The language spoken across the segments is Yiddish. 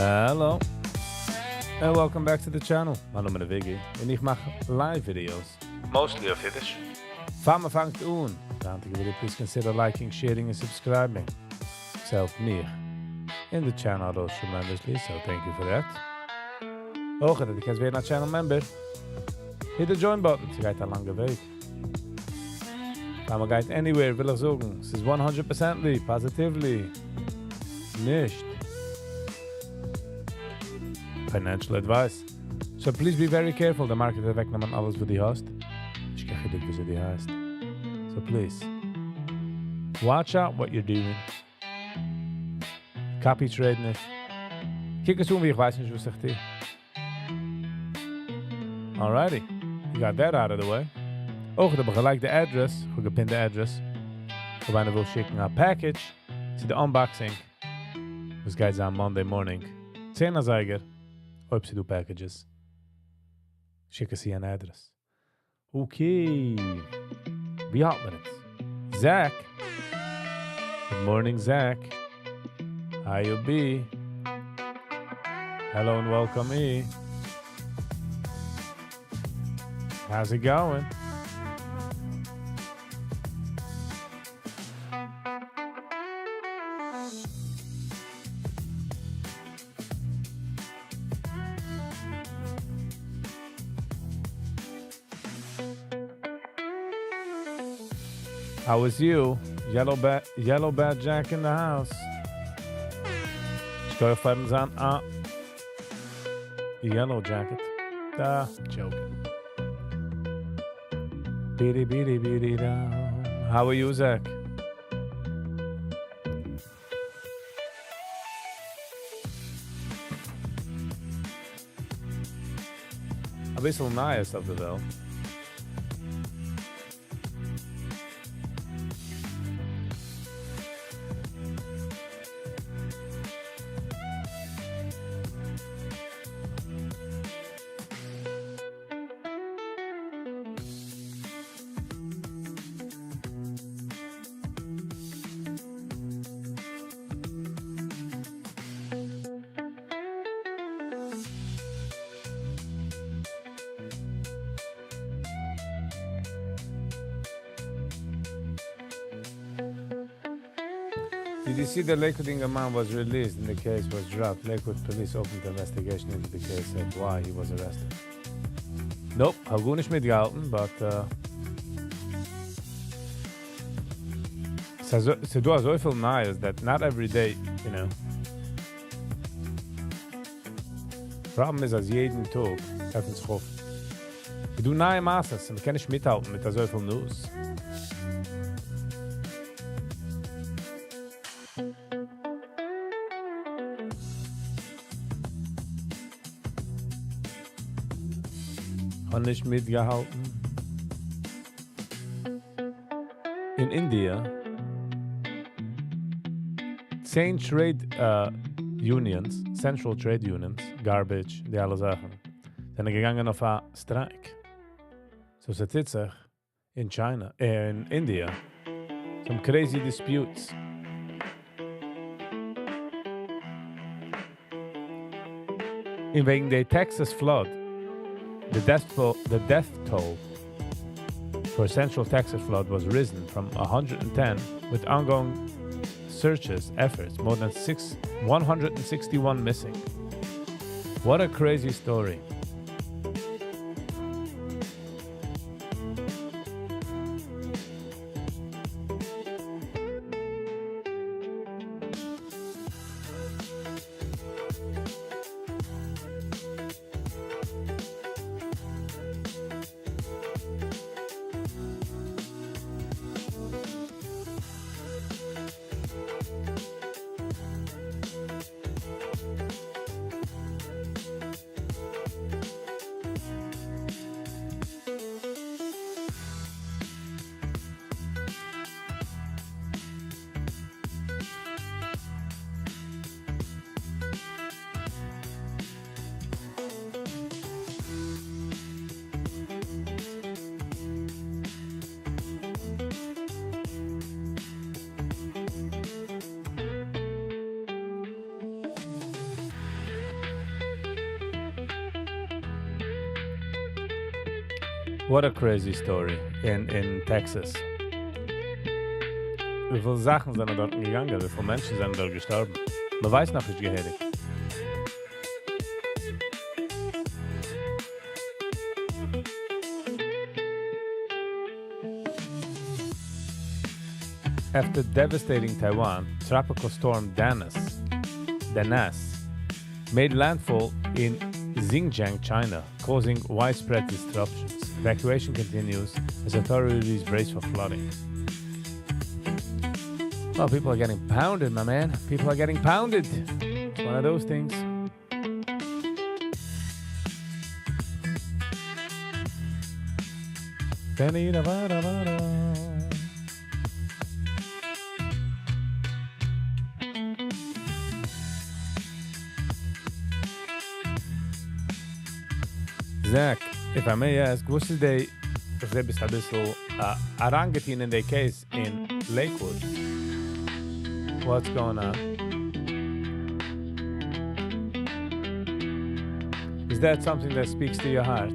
Hello. And welcome back to the channel. מיין נאמען איז Viggy און איך מאך live videos. Mostly אויף אידיש. פאר מען פאנגט אן די היינטיגע video, please consider liking, sharing and subscribing. עס העלפט מיר און די channel ארויס tremendously, so thank you for that. אויך, אז דו קענסט ווערן א channel member, hit the join button, ס'גייט א לאנגע וועג. פאר מען גייט anywhere, וויל איך זאגן, ס'איז 100 percently, positively, נישט financial advice. So please be very careful, the market וועט אוועקנעמען אלעס וואס דו האסט. נישט קיין חילוק וויאזוי דו הייסט. So please, watch out what you're doing. Copy trade נישט. קוק עס אן ווי איך ווייס נישט וואס איך טו. Alrighty, you got that out of the way. אויך האב איך געלייגט די address, איך האב געpinט די address. אויב איינער וויל שיקן א package צו די unboxing. וואס גייט זיין Monday morning. 10 אזייגער. אויב ס'דא packages. שיק עס אן address. Okay. ווי האלט מען יעצט? Zach. Good morning, Zach. How you be? Hello and welcome, E. How's it going? How was you? Yellow Bat, Yellow Bat Jack in the house. שטויער זיין א yellow jacket. Da, joking. Beady beady beady da. How are you, Zach? א ביסל נייעס אויף די וועלט. Did you see the Lakewood man was released and the case was dropped? Lakewood police opened an investigation into the case of why he was arrested. Nope, האב גארנישט מיטגעהאלטן, but ס'איז דא אזויפיל נייעס that not every day. Problem איז, אז יעדן טאג עפנט זיך אויף. ס'דא נייע מעשיות, און מ'קען נישט מיטהאלטן מיט אזויפיל news. האב נישט מיטגעהאלטן. אין India, 10 trade unions, central trade unions, garbage, די אלע זאכן, זענען געגאנגען אויף א strike. So ס'טוט זיך in China, in India, some crazy disputes. און וועגן די Texas flood, the death toll for Central Texas flood was risen from 110 with ongoing searches efforts, more than 161 missing. What a crazy story. What a crazy story in Texas. וויפיל זאכן זענען דארט געגאנגען, וויפיל מענטשן זענען דארט געשטארבן. מען ווייסט נאך נישט געהעריג. After devastating Taiwan, tropical storm Danas made landfall in Xinjiang, China, causing widespread disruptions. Evacuation continues as authorities brace for flooding. Well, people are getting pounded, my man. People are getting pounded. It's one of those things. Zach, if I may ask, וואס איז די, דו ביסט א ביסל אריינגעטון אין די case in Lakewood? What's going on? Is that something that speaks to your heart?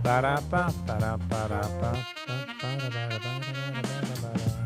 Ba-da-ba, ba-da-ba-da-ba, ba-da-ba-da-ba-da-ba-da-ba-da.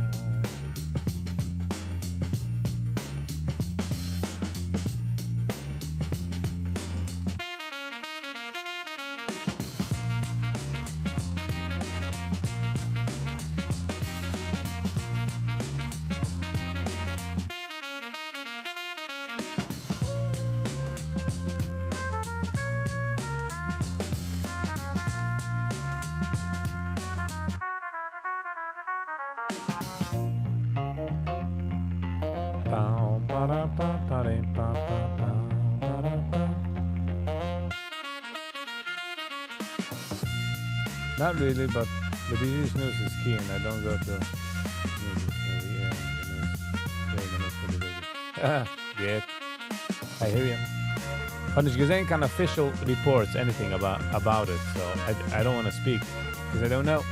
Bow, ba, da, ba, ba, dee, ba, ba, ba, ba, da, ba. Not really, but the business news is key, and I don't go to news. Yeah, the news. Yeah, the news for the baby. Yeah, I hear you. האב נישט געזען קיין official reports, anything about it, so I don't want to speak because I don't know.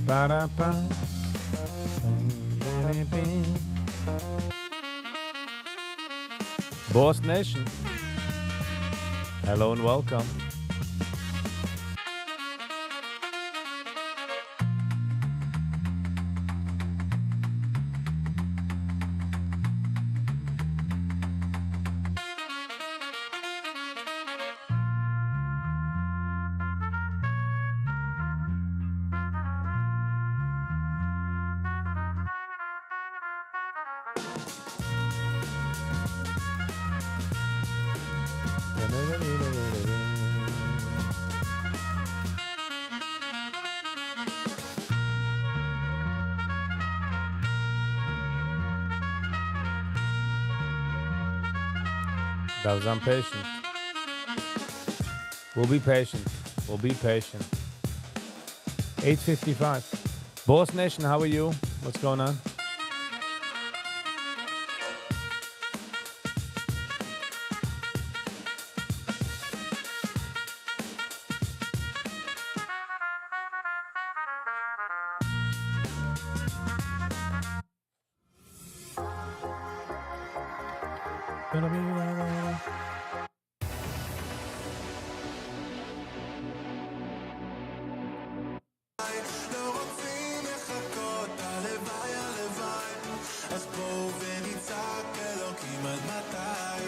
Ba-da-ba. Boss Nation. Hello and welcome. That was impatient. We'll be patient. We'll be patient. 8:55. Boss Nation, how are you? What's going on? לא רוצים לחכות, הלוואי, הלוואי. אז בואו ונצעק אלוקים עד מתי.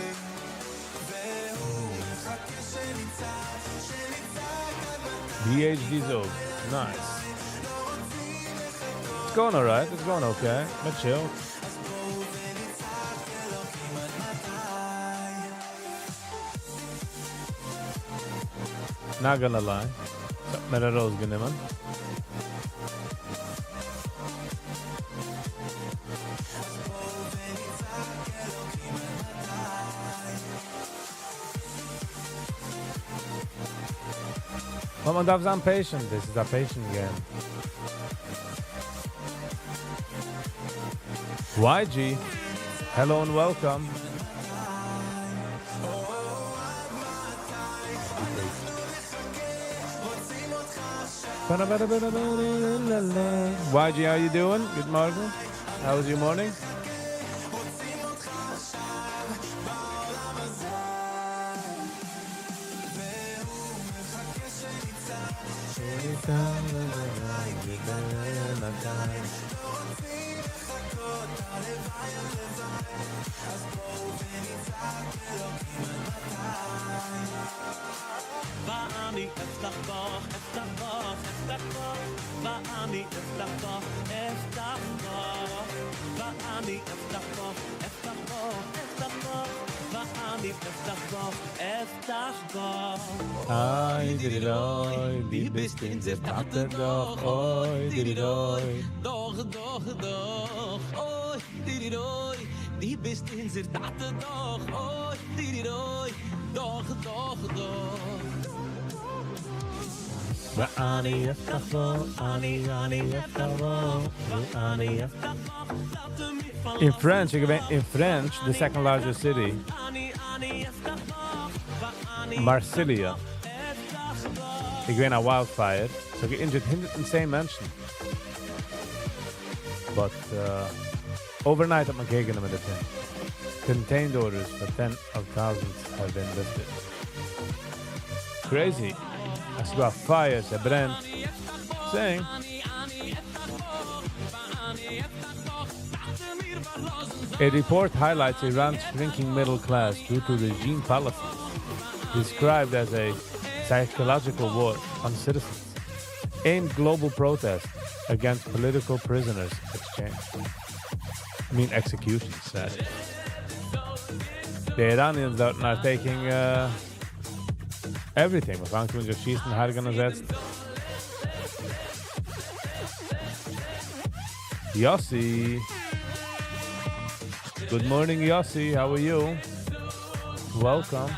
והוא מחכה שנצעק, שנצעק עד מתי. DHD Zog. Nice. It's going alright. It's going okay. But chill. אז בואו ונצעק אלוקים עד מתי. Not gonna lie. ס'האט מיר ארויסגענומען. But מען דארף זיין patient, דאס איז א patient game. YG, hello and welcome. YG, how you doing? Good morning. How was your morning? איי דירירוי, דו ביסט אונזער טאטע דאך, אוי דירירוי. דאך דאך דאך, אוי דירירוי, דו ביסט אונזער טאטע דאך, אוי דירירוי, דאך דאך דאך. ואני אפתח בו, אני אני אפתח בו, ואני אפתח. In French, in French, the second largest city, Marsilia, איז געווען א wildfire, ס'האט גע-injured 110 מענטשן. But overnight האט מען care גענומען דערפון. Contained orders for 10 of thousands have been lifted. Crazy. עס איז דא א fire, ס'ברענט. Saying. A report highlights Iran's shrinking middle class due to regime policies, described as a psychological war on citizens, aimed global protest against political prisoners exchange. I mean executions, sorry. The Iranians are now taking everything. מ'פאנגט אן זיך שיסן, הרג'ענען זעצט. Yossi. Good morning, Yossi. How are you? Welcome.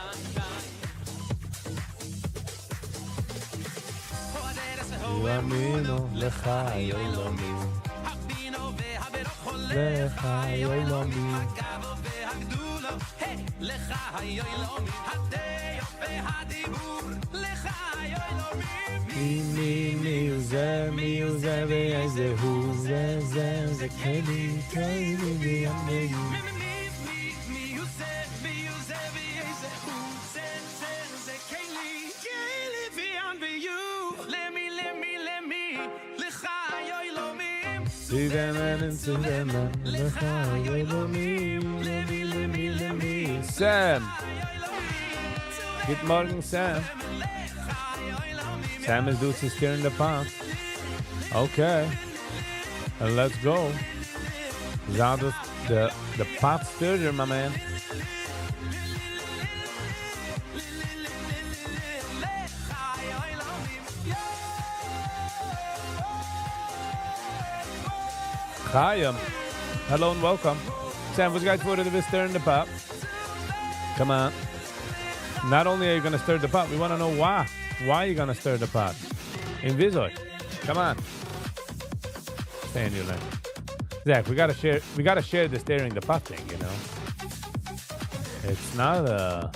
יאמינו לך יולמי לך יולמי לך היולמי לך מי מי מי הוא זה מי הוא זה ואיזה הוא זה זה זה קלי קלי וימי מי הוא זה מי הוא זה ואיזה הוא זה זה זה קלי קלי וימי למי למי למי לך היולמי צודמן לך היולמי למי למי למי Sam. Good morning, Sam. Sam is due to stir in the pot. Okay. And let's go. Zada, the pot stirrer, my man. Chaim. Hello and welcome. Sam, וואס גייט פאר? דו ביסט stirring the pot. Come on. Not only are you going to stir the pot, we want to know why. Why are you going to stir the pot? און וויאזוי. Come on. Stay in your lane. Zach, we got to share the stirring the pot thing. It's not a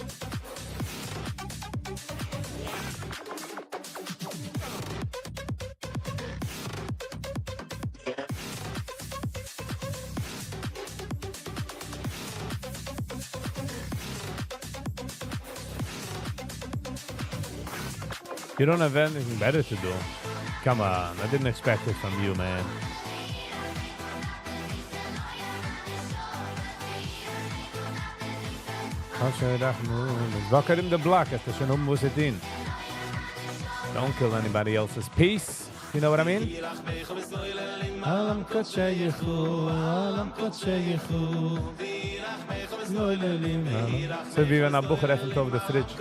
You don't have anything better to do. Come on, I didn't expect it from you, man. Walk in the block, Don't kill anybody else's peace. You know what I mean? עולם קודשא עולם קודשא So ווי ווען א בחור עפנט אויף די fridge.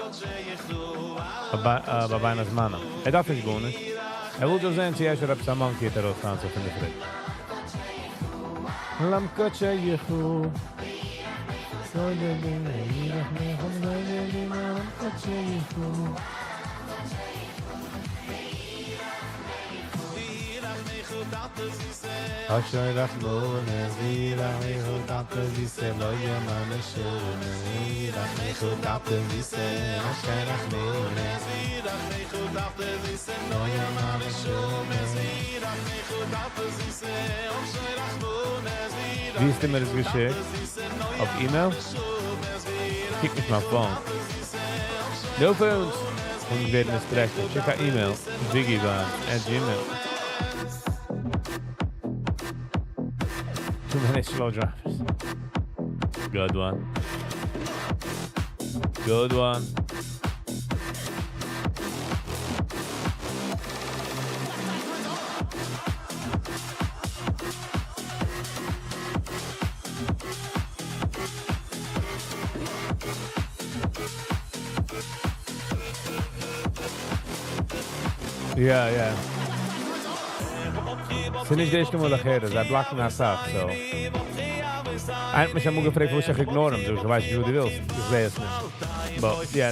ביי בין הזמנים. ער דארף נישט גארנישט. ער וויל דאס זען צו אפשר עפעס א monkey וועט ארויסטאנצן פון די fridge. אשרי רחמנות וירחמך טאטע זיסע לא יאמן וירחמך טאטע זיסע אשרי רחמנות לא יאמן ווי האסטו מיר עס געשיקט? אויף אימעיל? קוק נישט מיין phone. No phones! און ווערן distracted. שיק א email. ZiggyVibes@gmail. Too many slow drivers. Good one. Good one. Yeah, yeah. ס'איז נישט די ערשטע מאל איך הער עס, זיי block ן אסאך, so. איינער האט מיך אמאל געפרעגט וואס איך ignore אים, זאג איך, איך ווייס נישט וואס דו ווילסט, איך זע עס נישט. But yeah,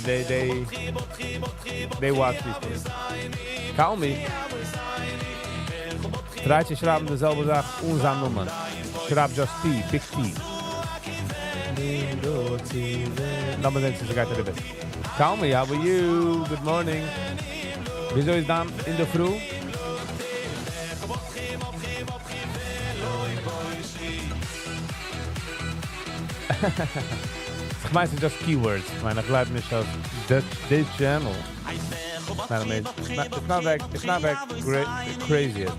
they watch these things. Call me. Try צו שרייבן די זעלבע זאך אן זיין נאמען. שרייב just T, big T. לאמיר זען צו ס'גייט אריבער. Call me, how are you? Good morning. וויאזוי איז דיין אינדערפרי? איך מיין ס'איז just keywords. איך מיין איך גלייב נישט אז די channel. It's not amazing. It's not that crazy, is it?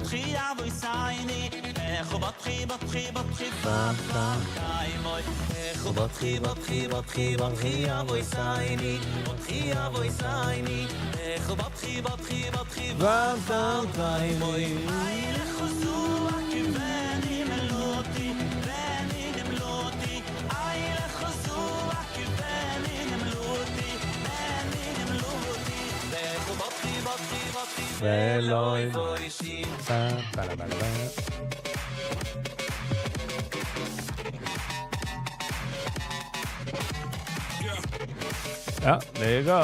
Yeah, there you go.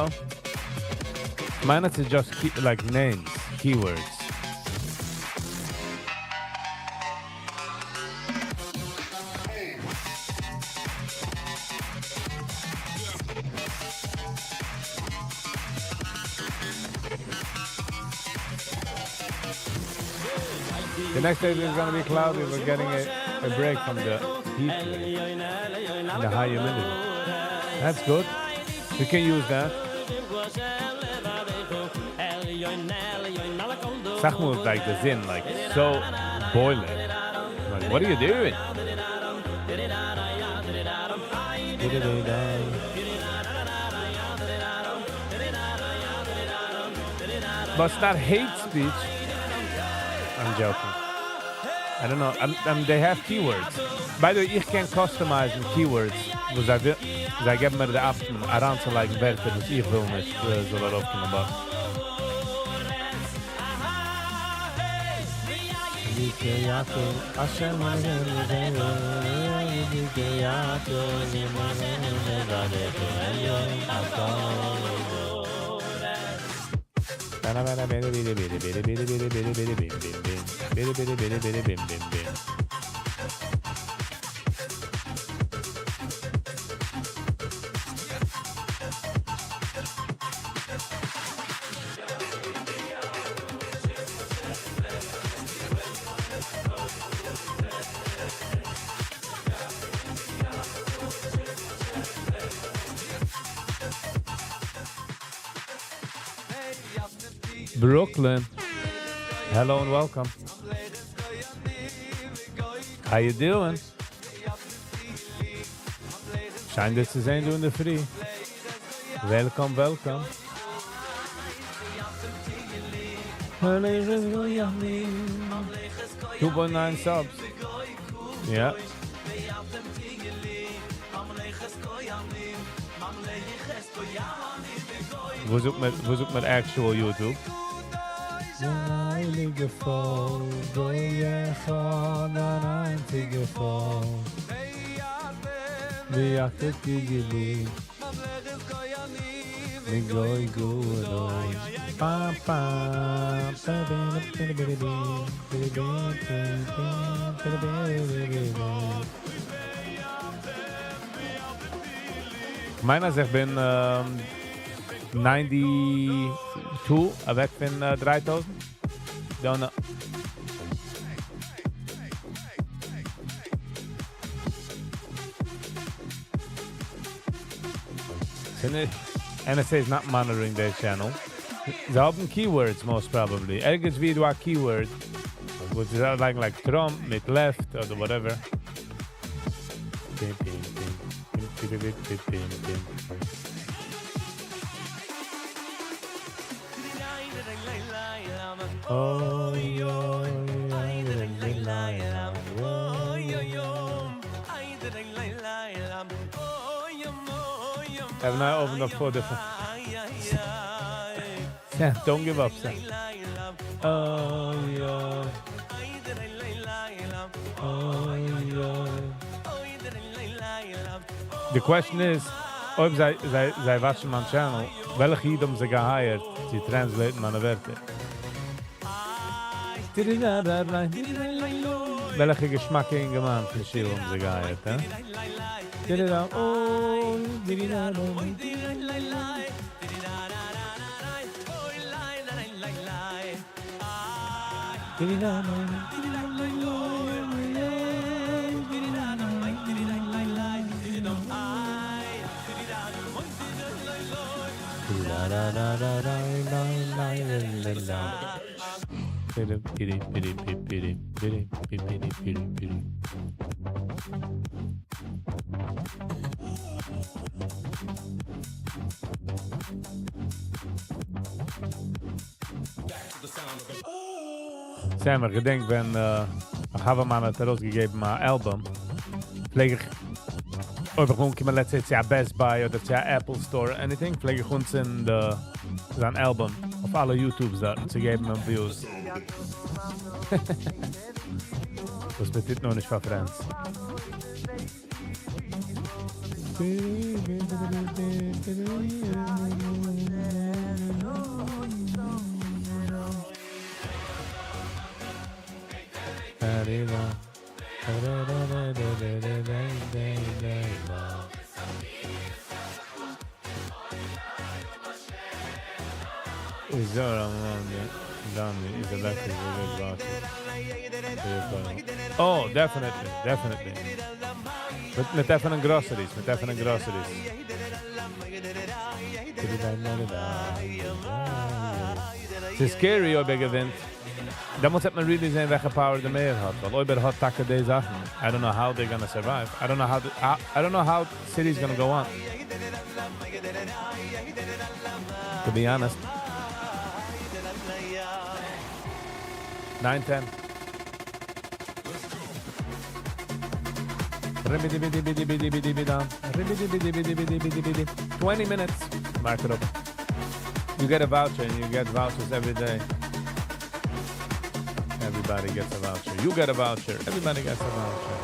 Mine is just key, like names, keywords. The next day is going to be cloudy. We're getting a break from the heat wave and the high humidity. That's good. We can use that. Sachmo is like the זון, like so boiling. Like, what are you doing? But it's not hate speech. I'm joking. I don't know. They have keywords. By the way, איך קען customize ן keywords. וואו זיי געבן מיר די option אריינצולייגן ווערטער, וואס איך וויל נישט, זאל ארויפקומען. But Brooklyn. Hello and welcome. How you doing? שיין דיך צו זען דא אינדערפרי. Welcome, welcome. 2.9 subs. Yeah. וואו זוכט מען, וואו זוכט מען actual YouTube? הייליגע פאלק, גוי אחד, אן איינציגע פאלק. ואתם תהיו לי לגוי גדול. פא פא פא פא פא פא. כ'מיין אז איך בין 92 אוועק פון 3000. Don't know. NSA is not monitoring their channel. זיי האבן keywords most probably. ערגעץ וואו דא א keyword, וואס איז like Trump מיט left אדער whatever. פים, פים, פים, פים, פים, פים, פים, פים, פים. Oy, oy, ay, lay, lay, oy, oy, oy, Have now opened up four different. Sam, don't give up, Sam. Oh, yeah. Oh, yeah. The question is, אויב זיי, זיי, זיי watch ן מיין channel, וועלכע איד האבן זיי גע hired צו translate מיינע ווערטער? וועלכע געשמאקע אינגערמאן פון שול האבן זיי גע hired, הא? Oh, Sam, איך געדענק, ווען א חבר מיינער האט ארויסגעגעבן אן album, פלעג איך, אויב איך אנקומען, let's say, צו א Best Buy אדער צו א Apple Store or anything, פלעג איך אנצינדן זיין album אויף אלע YouTubes דארט צו געבן אים views. וואס מען טוט נאר נישט פאר friends. Is elected Oh, definitely, definitely. מיט, מיט עפענען groceries, מיט עפענען groceries. ס'איז scary, אויב ער געווינט. דעמאלטס וועט מען really זען, וועלכע power דער mayor האט. ווייל אויב ער האט טאקע די זאכן, I don't know how they're gonna survive. I don't know how the city's gonna go on. To be honest. 9-10. Ribbidi-bidi-bidi-bidi-bidi-bidi-dam. Ribbidi-bidi-bidi-bidi-bidi-bidi. 20 minutes. Mark it up. You get a voucher and you get vouchers every day. Everybody gets a voucher. You get a voucher. Everybody gets a voucher.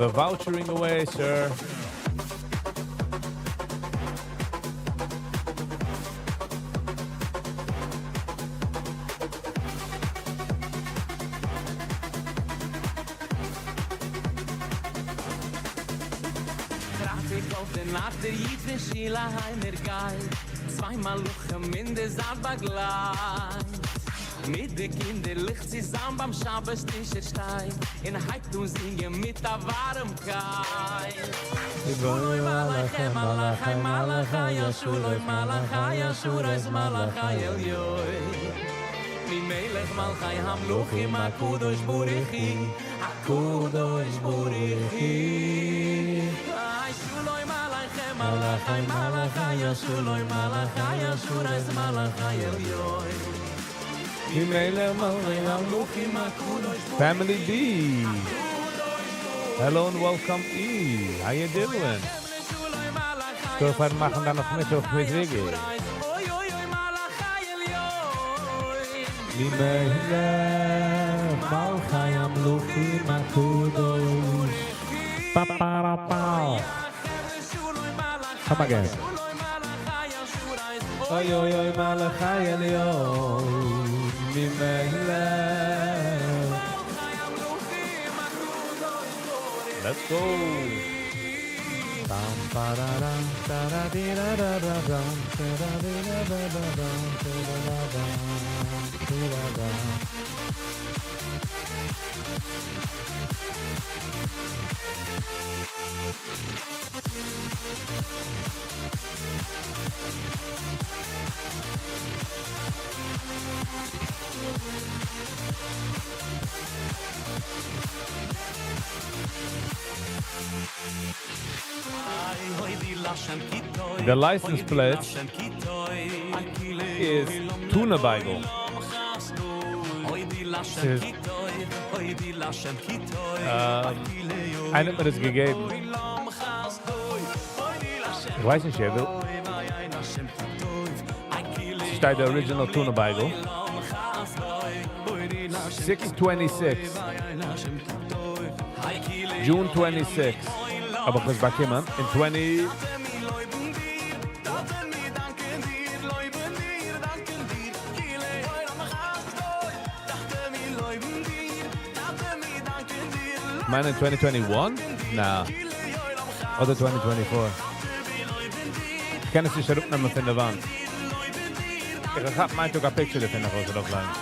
The vouchering away, sir. טראכט איך אויף דער נאכט דער איד פון שול אהיים ער גייט, צוויי מלאכים אין דער זייט באגלייט. מיט די קינדערלעך צוזאם ביים שבת טיש ער שטייט, און הייבט אן זינגען מיט א ווארעמקייט. שלום עליכם מלאכי מלאכי שלום מלאכי אשורי מלאכי עליון. ממלך מלכי המלוכים הקדוש ברוך הוא, הקדוש ברוך הוא. שלום עליכם מלאכי מלאכי שלום מלאכי אשורי מלאכי עליון. ממלך מלכי המלוכים הקדוש ברוך Family B. Hello and welcome E. How you doing? כח פארן מאכן דיין נאכמיטאג מיט וויגי. מי מלך מלכי המלכים הקדוש. פא פא רא פא. Come again. אוי אוי אוי מלאכי עליון מי מלך. Let's go. Bam, ba-da-dam, da-da-dee-da-da-da-dum, da-da-dee-da-da-da-dum, da-da-da-dum, da-da-dum. The license plate is tuna בייגל. ס'איז, איינער האט מיר דאס געגעבן. איך ווייס נישט, ער וויל. ס'שטייט די original tuna בייגל. 626. June 26. האב איך עס באקומען אין 20. מיין אין 2021? נא. אדער 2024. איך קען עס נישט אראפנעמען פון די וואנט. איך האב מיין took a picture דערפון נאך אויס ארויפלייגן.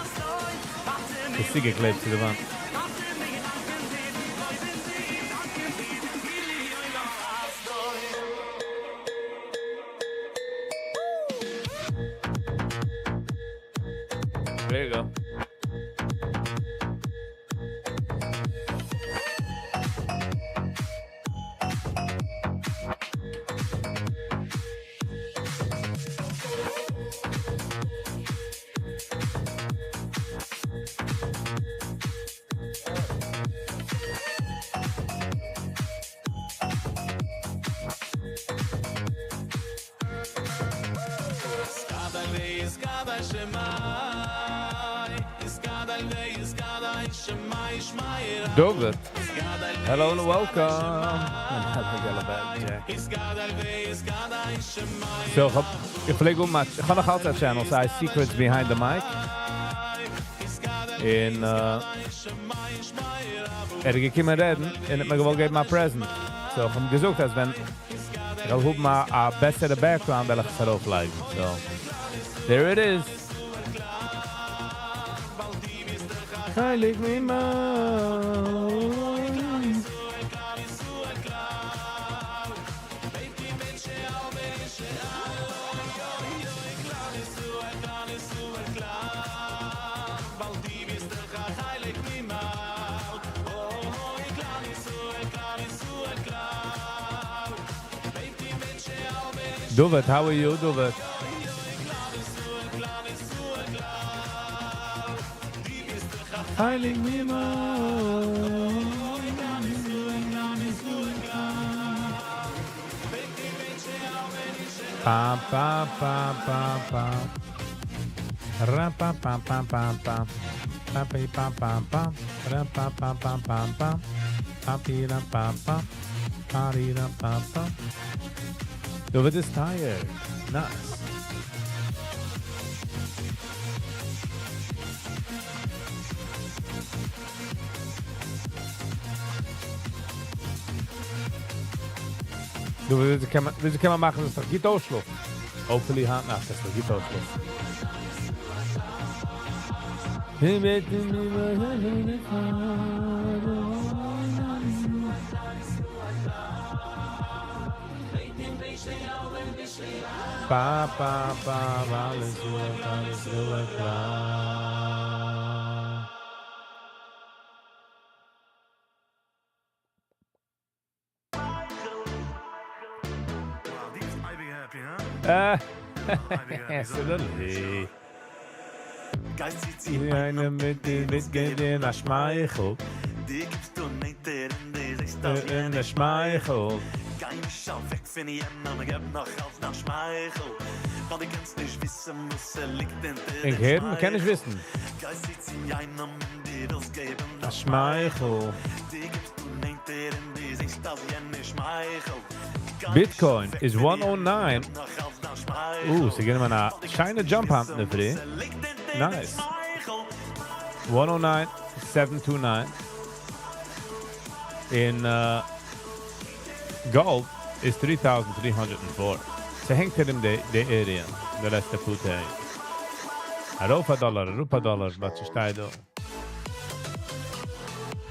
ס'איז צוגעקלעבט צו די וואנט. There you go. David, hello and welcome. So, איך האב, איך פלעג אום, איך האב נאך אלץ א channel, ס'הייסט Secrets Behind the Mic. און ער איז געקומען רעדן און האט מיר געוואלט געבן א present. So, איך האב אים געזאגט, אז ווען איך וועל האבן א בעסערע background, וועל איך עס ארויפלייגן. So, there it is. חלק ממעל. David, how are you, David? חלק ממעל. Pa pa pa pa pa. Ra pa pa pa pa pa. Pa pa pa pa pa. Ra pa pa pa pa pa. Pa pi ra pa pa. Pa ri ra pa pa. David is tired. Nice. דו, וויאזוי קען מען, וויאזוי קען מען מאכן, אז עס גוט אויסשלאפן? Hopefully היינט נאכט, אז עס גוט אויסשלאפן. Pa pa pa אלעס אלעס קלאר. Wow, die ist ewig happy, huh? Absolutely. Geist zieht sie די איינע מיט די מיט גייט אין א שמייכל. די גיבסט דו ניט אין די זעסט אין א שמייכל. גיי נישט אוועק פון יענעם, געב נאך אלץ דיין שמייכל, ווייל דו קענסט נישט וויסן וואס ס'ליגט אונטער איך דעם הער, מען קען נישט שמייכל. וויסן. גיי צו צו איינעם און דו ווילסט געבן א דיין שמייכל. דו קומסט אן נענטער און דו זעסט אז יענער שמייכלט. גיי נישט Bitcoin אוועק איז פון 109. יענעם, געב נאך אלץ דיין שמייכל. ס'איז גענומען א ווייל דו קענסט שיינע נישט jump וויסן היינט אינדערפרי. וואס ס'ליגט אונטער דעם Nice. שמייכל. 109,729. In gold is 3,304. ס'הענגט אין די, די area, די לעצטע פאר טעג. ארויף א דאלאר, אראפ א דאלאר, וואס שטייט דא.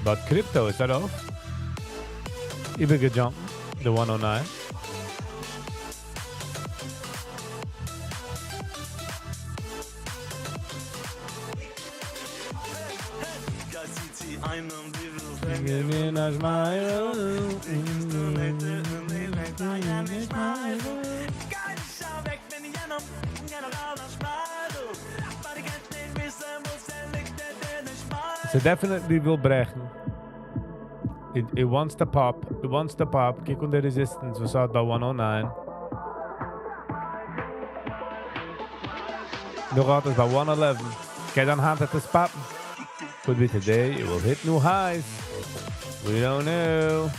But crypto איז ארויף. איבערגע jump, the 109. גיי צו צו איינעם, דו ווילסט גיב מיר א שמייכל. דו קומסט אן נענטער און דו זעסט אז יענער שמייכלט. גיי נישט אוועק פון יענעם, געב נאך אלץ דיין שמייכל. ווייל דו קענסט נישט וויסן וואס ס'ליגט אונטער דעם שמייכל. It definitely וויל ברעכן. It wants to pop. It wants to pop. קוק אן די resistance, וואס האט ביי 109. נאך האט עס ביי 111. גייט דאן היינט עס pop ן. Could be today, it will hit new highs. We don't know.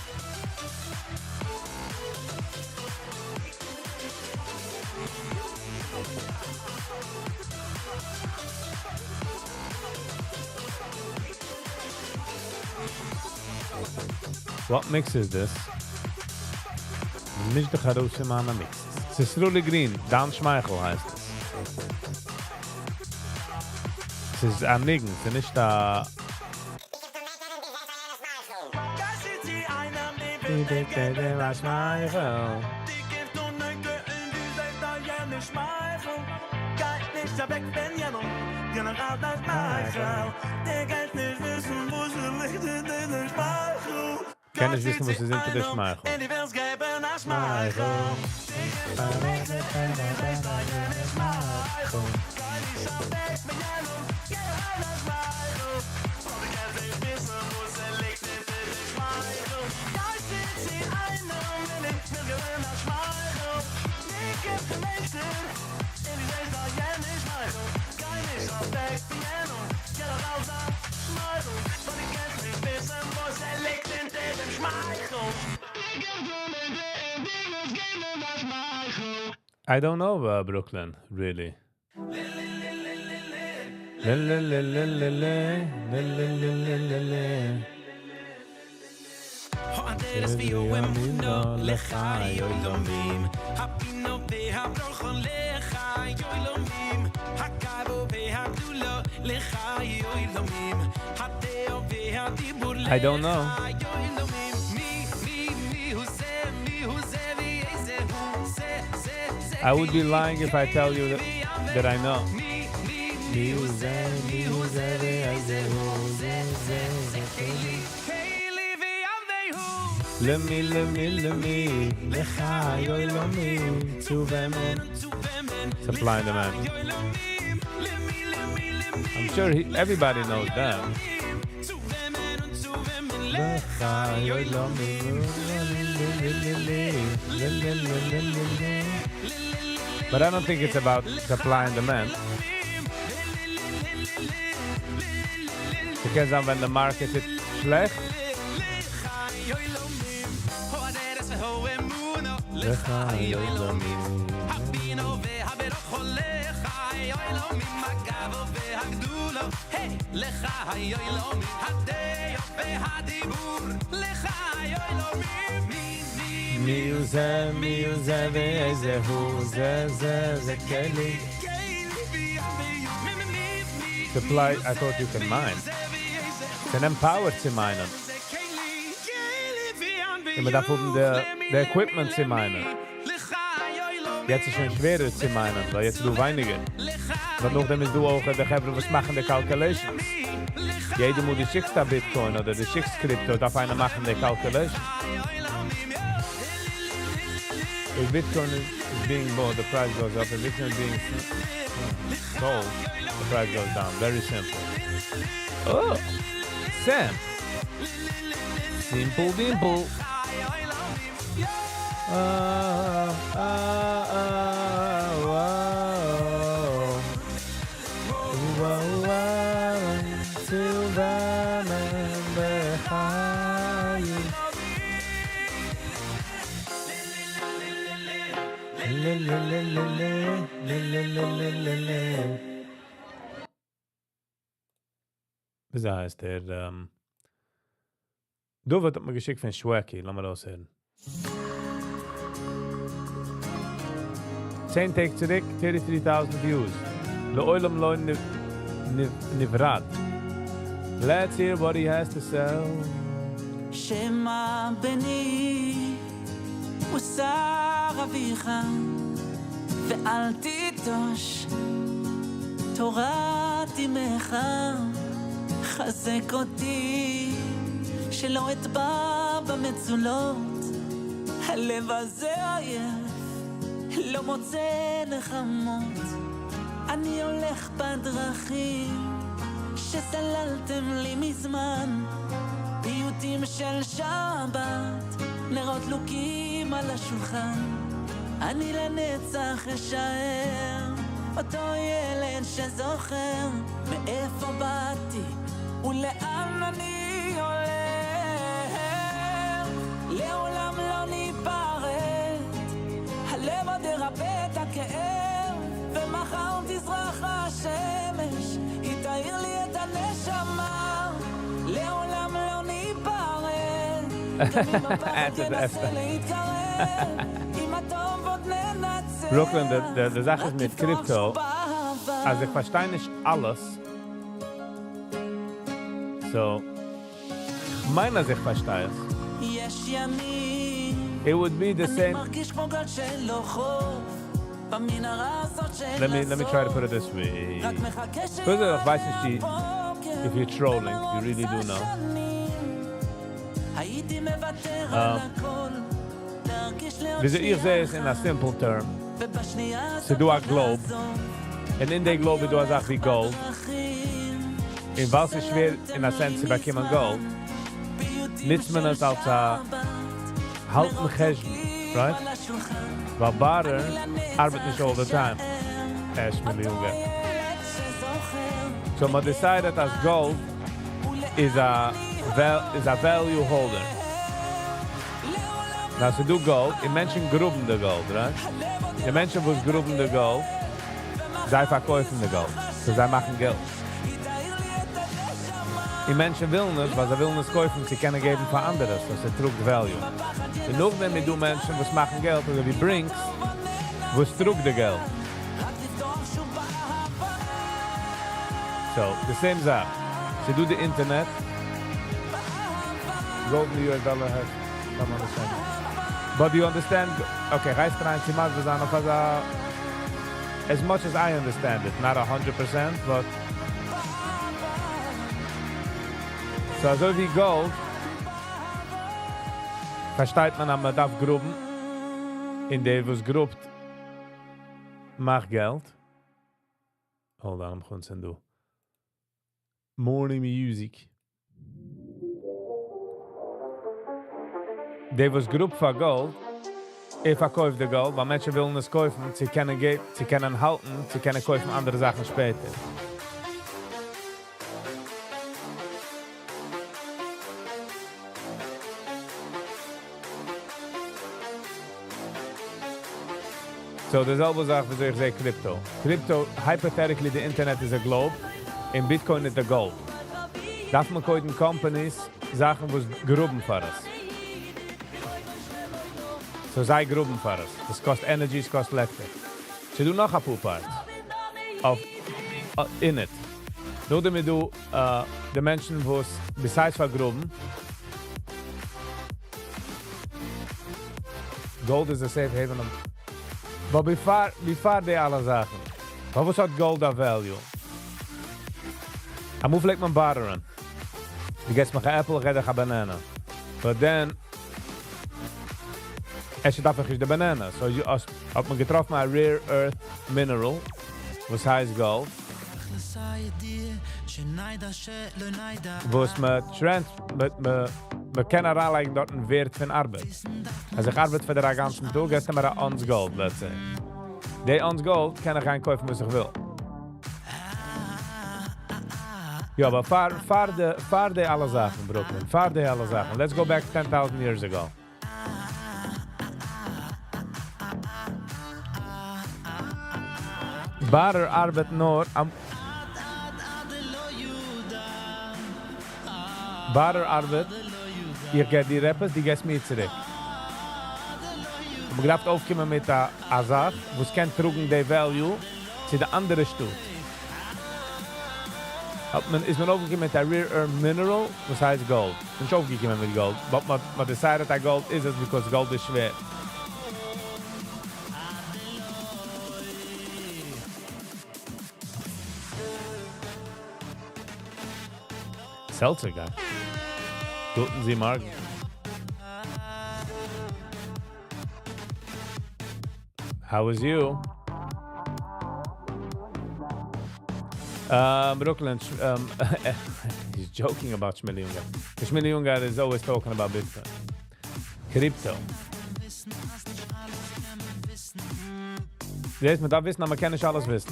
What mix is this? נישט די גרויסע מאנא mixes. ס'איז Sruli Green, דיין שמייכל הייסט עס. ס'איז א ניגון, ס'איז נישט א... גיי צו צו איינעם, דו די ווילסט די די די שמייכל. דו קומסט אן נענטער און דו זעסט אז יענער שמייכלט. גיי נישט אוועק פון יענעם, געב נאך אלץ דיין שמייכל. דו קענסט נישט וויסן וואס ס'ליגט אונטער דעם שמייכל. קען נישט וויסן וואס איז אונטער דעם שמייכל. און דו ווילסט געבן א שמייכל. דו קומסט אן נענטער און דו זעסט אז יענער שמייכלט. גיי נישט אוועק פון יענעם, געב נאך אלץ דיין שמייכל. ווייל דו קענסט נישט וויסן וואס ס'ליגט אונטער דעם שמייכל. גיי צו צו איינעם און דו ווילסט געבן א שמייכל. דו קומסט אן נענטער און דו זעסט אז יענער שמייכלט. גיי נישט אוועק פון יענעם, געב נאך אלץ דיין שמייכל. ווייל דו קענסט נישט וויסן וואס ס'ליגט אונטער דעם שמייכל. I don't know, Brooklyn, really. Le le le le le le le le le le le le. האדרס ווי אמונה לחי עולמים הבינה והברכה לחי עולמים הגאווה והגדולה לחי עולמים הדעה והדיבור I don't know. לחי עולמים מי מי מי הוא זה מי הוא זה ואיזה הוא זה זה זה I would be lying if I tell you that I know. מי מי מי הוא זה, מי הוא זה ואיזה הוא זה זה זה קלי. קלי ויענהו למי למי למי לחי עולמים צו וועמען. Supply and demand. I'm sure everybody knows them. לחי עולמים ל But I don't think it's about supply and demand. Because then when the market is שלעכט, לחי עולמים. הבינה והברכה לחי עולמים הגאווה והגדולה לחי עולמים הדעה והדיבור לחי עולמים מי מי מי הוא זה, מי הוא זה ואיזה הוא זה זה זה קלי. Supply, I thought you can mine. ס'נעמט power צו mine ען. און מען דארף האבן די equipment צו mine ען. יעצט איז שוין שווערער צו mine ען, ווייל יעצט איז דא ווייניגער. אבער נאכדעם איז דא אויך די חברה וואס מאכן די calculations. יעדער מאל דו שיקסט א Bitcoin אדער דו שיקסט crypto, דארף איינער מאכן די calculation. If Bitcoin is being bought, the price goes up. If Bitcoin is being sold, the price goes down. Very simple. Oh, Sam. Simple dimple. וויאזוי הייסט ער? דוד האט מיר געשיקט פון שוועקי, לאמיר אויסהערן. צען טעג צוריק, 33 טויזנט views. לעולם לא נפרד. Let's hear what he has to sell. שמע בני מוסר אביך ואל תיטוש תורת אמך חזק אותי שלא אטבע במצולות הלב הזה עייף לא מוצא נחמות אני הולך בדרכים שסללתם לי מזמן פיוטים של שבת נרות דלוקים על השולחן אני לנצח אשאר אותו ילד שזוכר מאיפה באתי ולאן אני הולך לעולם לא ניפרד הלב עוד ירפא את הכאב ומחר תזרח השמש היא תאיר לי את הנשמה לעולם לא ניפרד גם אם הפחד ינסה להתקרב עם הטוב עוד ננצח Brooklyn, די זאך איז רק מיט לפתוח crypto, שוב באהבה אז איך פארשטיי נישט אלעס. So, מיין אז איך פארשטיי עס. יש ימים It would be the אני same. מרגיש כמו גל שאין לו חוף במנהרה הזאת שאין Let לה me let me try to put it סוף this way. רק מחכה First of all, איך ווייס נישט שיהיה if you're trolling, you really do know. הייתי מוותר על הכל להרגיש לעוד וויאזוי איך זע שנייה עס in a אחת simple term. ובשנייה ס'איז הזאת דא א globe. לעזוב און אין די globe איז דא א זאך ווי gold. און ווייל ס'איז שווער אין א sense צו באקומען gold, נוצט מען עס אלס א האלטן חשבון, right? ווייל barter ארבעט נישט all the time. ערשט מיליאן געלט. So מ'האט decided אז gold איז א איז א value holder. Now, ס'דא gold, און מענטשן גראבן די gold, right? די מענטשן וואס גראבן די gold, זיי פארקויפן די gold. So זיי מאכן געלט. די מענטשן ווילן עס, ווייל זיי ווילן עס קויפן, זיי קענען געבן פאר אנדערע, so ס'טראגט value. און נאכדעם איז דא מענטשן וואס מאכן געלט, אזוי ווי Brinks, וואס טראגט די געלט. So, the same זאך. ס'דא די internet. Gold in the US dollar has come on the same. But do you understand? Okay, רייסט אריין צו מסביר זיין אויף אזא as much as I understand it, not 100%, but so אזוי ווי gold פארשטייט מען אז מען דארף גראבן און דער וואס גראבט מאכט געלט. Hold on, I'm going to do morning music. דער וואס גראבט פאר gold, ער פארקויפט די gold, ווייל מענטשן ווילן עס קויפן, צו קענען געבן, צו קענען האלטן, צו קענען קויפן אנדערע זאכן שפעטער. So, די זעלבע זאך, וויאזוי איך זע crypto. Crypto, hypothetically, די internet איז א globe, און Bitcoin איז די gold. דארף מען קודם companies, זאכן, וואס גראבן פאר עס. So זיי גראבן פאר עס. עס קאסט energy, עס קאסט electric. ס'דא נאך א פאר parts of in it. נאכדעם איז דא די מענטשן, וואס besides פאר גראבן, gold is a safe haven. But before די אלע זאכן, וואס האט gold א value? אמאל פלעגט מען barter'ן. דו געבסט מיר אן apple, איך געב דיר א banana. But then, עס דארף איך נישט די banana. So, you, האט מען געטראפן א rare earth mineral, וואס הייסט gold. וואס מען trans, מען, מען מען קען אריינלייגן דארטן ווערט פון ארבעט. אז איך ארבעט פאר דיר א גאנצן טאג, געסטו מיר א ounce gold, let's say. די ounce gold קען איך גיין קויפן וואס איך וויל. יא, אבער פאר, פאר די, פאר די אלע זאכן, Brooklyn, פאר די אלע זאכן. Let's go back 10,000 years ago. Barter ארבעט נאר, barter ארבעט, איך געב דיר עפעס, דו געבסט מיר צוריק. מען דארף אויפקומען מיט א זאך, וואס קען טראגן די value צו די אנדערע שטאט. האט מען, איז מען אויפגעקומען מיט א rare earth mineral, וואס הייסט gold. נישט אויפגעקומען מיט gold, but מען decided אז gold איז עס because gold איז שווער. Seltzer guy. גוטן Sie מארגן. How was you? Brooklyn, he's joking about Shmili Ungar. Shmili Ungar is always talking about Bitcoin. Crypto. זעסט, מען דארף וויסן, אז מען קען נישט אלעס וויסן.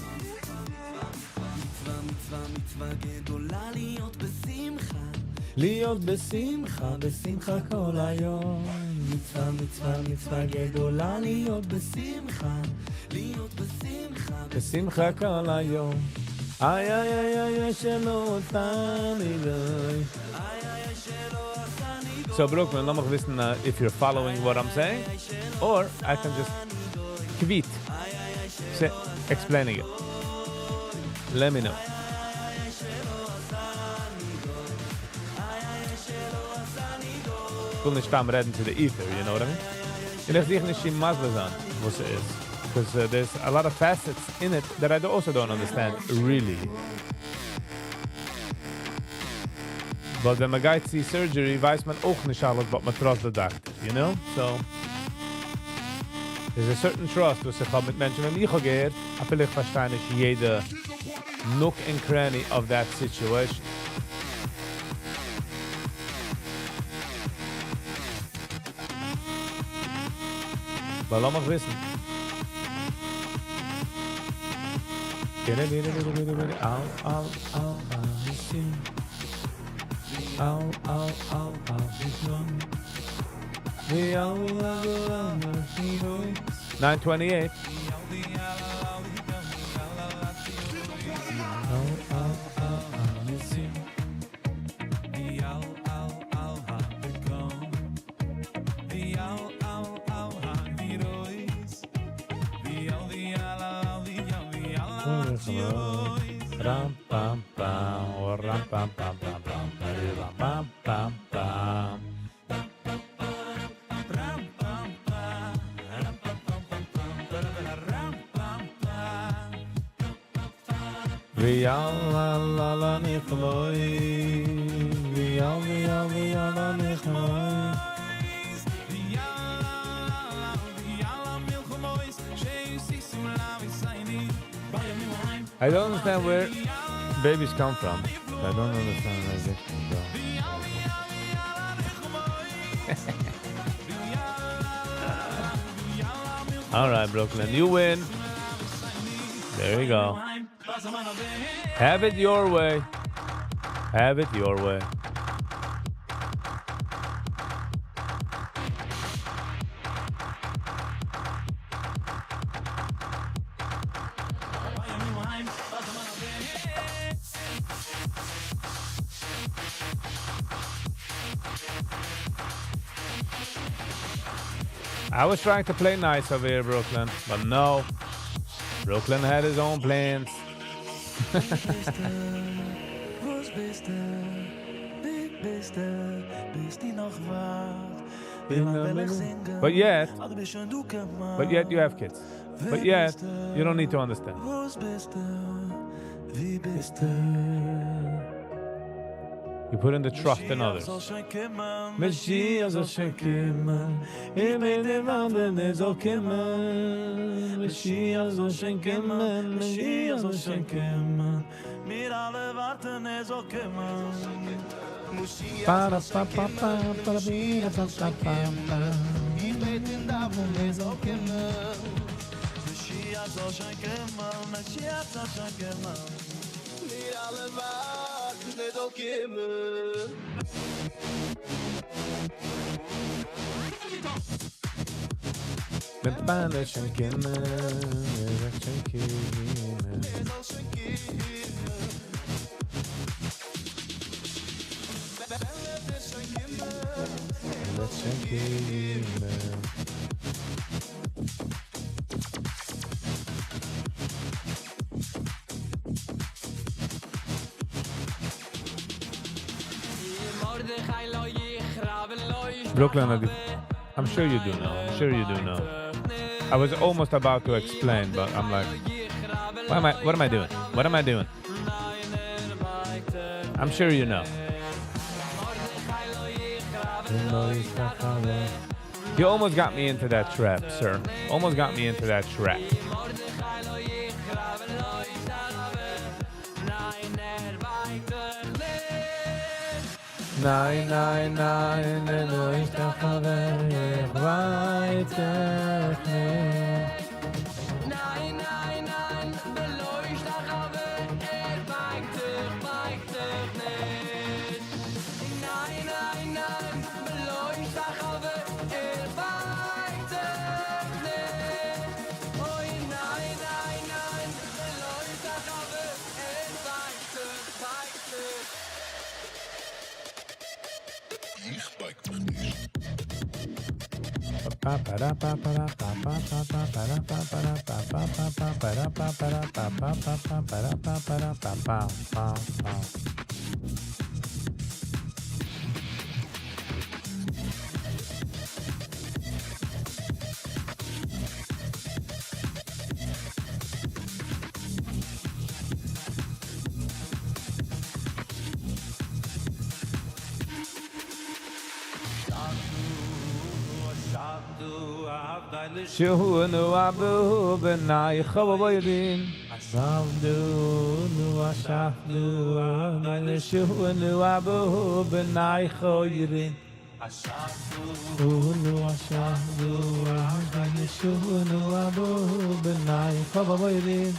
להיות בשמחה, בשמחה כל היום. מצווה, מצווה, מצווה גדולה להיות בשמחה, להיות בשמחה, בשמחה כל היום. איי איי איי איי איי שלא עשני גוי. So Brooklyn, לאמיך וויסן if you're following what I'm saying, or I can just tweet say, explaining it. Let me know. איך וויל נישט סתם רעדן to the ether, you know what I mean? און איך זוך נישט מסביר זיין וואס עס איז. Because there's a lot of facets in it that I also don't understand, really. But ווען מען גייט צו surgery, ווייסט מען אויך נישט אלעס, but מען trust the doctor, you know? So, there's a certain trust וואס איך האב מיט מענטשן, ווען איך האב געהערט, אפילו איך פארשטיי נישט יעדע nook and cranny of that situation. But לאמיך וויסן. אל, אל, אל, אל, אל, אל, אל, 928. אל, אל, אל, אל, אל, אל, אל, אל, אל, Ram pam pam, ram pam pam pam pam, pam pam pam pam. Ram pam pam, ram pam pam pam pam, ram pam pam. ויאל la la la נחמוי, ויאל ויאל ויאל la נחמוי. ויאל ויאל המלחמויס, שיסיסו לאביסייני, בימים ההם. I don't understand where babies come from. I don't understand where they come from. ויאל All right, Brooklyn, you win. There you go. Have it your way. Have it your way. I was trying to play nice over here, Brooklyn, but no. Brooklyn had his own plans. וואס ביסטו? ווי ביסטו? ביסטו נאך וואך? ווי לאנג וועל איך זינגען? But yet, אדער ביסט שוין דא כמעט? but yet you have kids. But yet, you don't need to understand. וואס ביסטו? ווי ביסטו? You put in the trust in others. משיח זאל שוין קומען, משיח זאל שוין קומען, איך בעט דעם אנדערן ער זאל קומען. משיח זאל שוין קומען, משיח זאל שוין קומען. מיר אלע ווארטן ער זאל קומען. Brooklyn, I'm sure you do know. I'm sure you do know. I was almost about to explain, but I'm like, what am I, what am I doing? What am I doing? I'm sure you know. You almost got me into that trap, sir. Almost got me into that trap. ניין, ניין, ניין, איך ווייס נישט. ניין, ניין, ניין, ער בייגט זיך, בייגט זיך נישט. ניין, ניין, ניין, ער בייגט זיך נישט. אוי, ניין, ניין, ניין, ער בייגט זיך, בייגט זיך. איך בייג מיך נישט. Pa pa da pa pa da pa pa pa pa pa da pa pa da pa pa pa pa pa da pa pa da pa pa pa pa pa da pa pa da pa pa pa pa. Shuhu abu benai chavoyrin Savdu nu ashafdu avnai shuhu abu benai choyrin Shuhu ashafdu avnai shuhu abu benai chavoyrin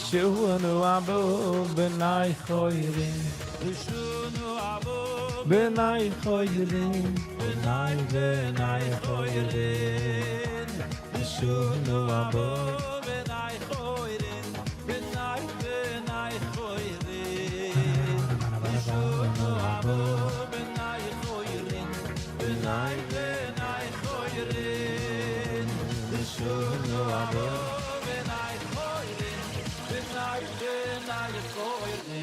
Shuhu abu benai choyrin Benai choyrin Benai benai choyrin Shuhu abu Benai choyrin Benai benai choyrin Shuhu abu Benai choyrin Benai benai choyrin Shuhu abu Benai choyrin Benai benai choyrin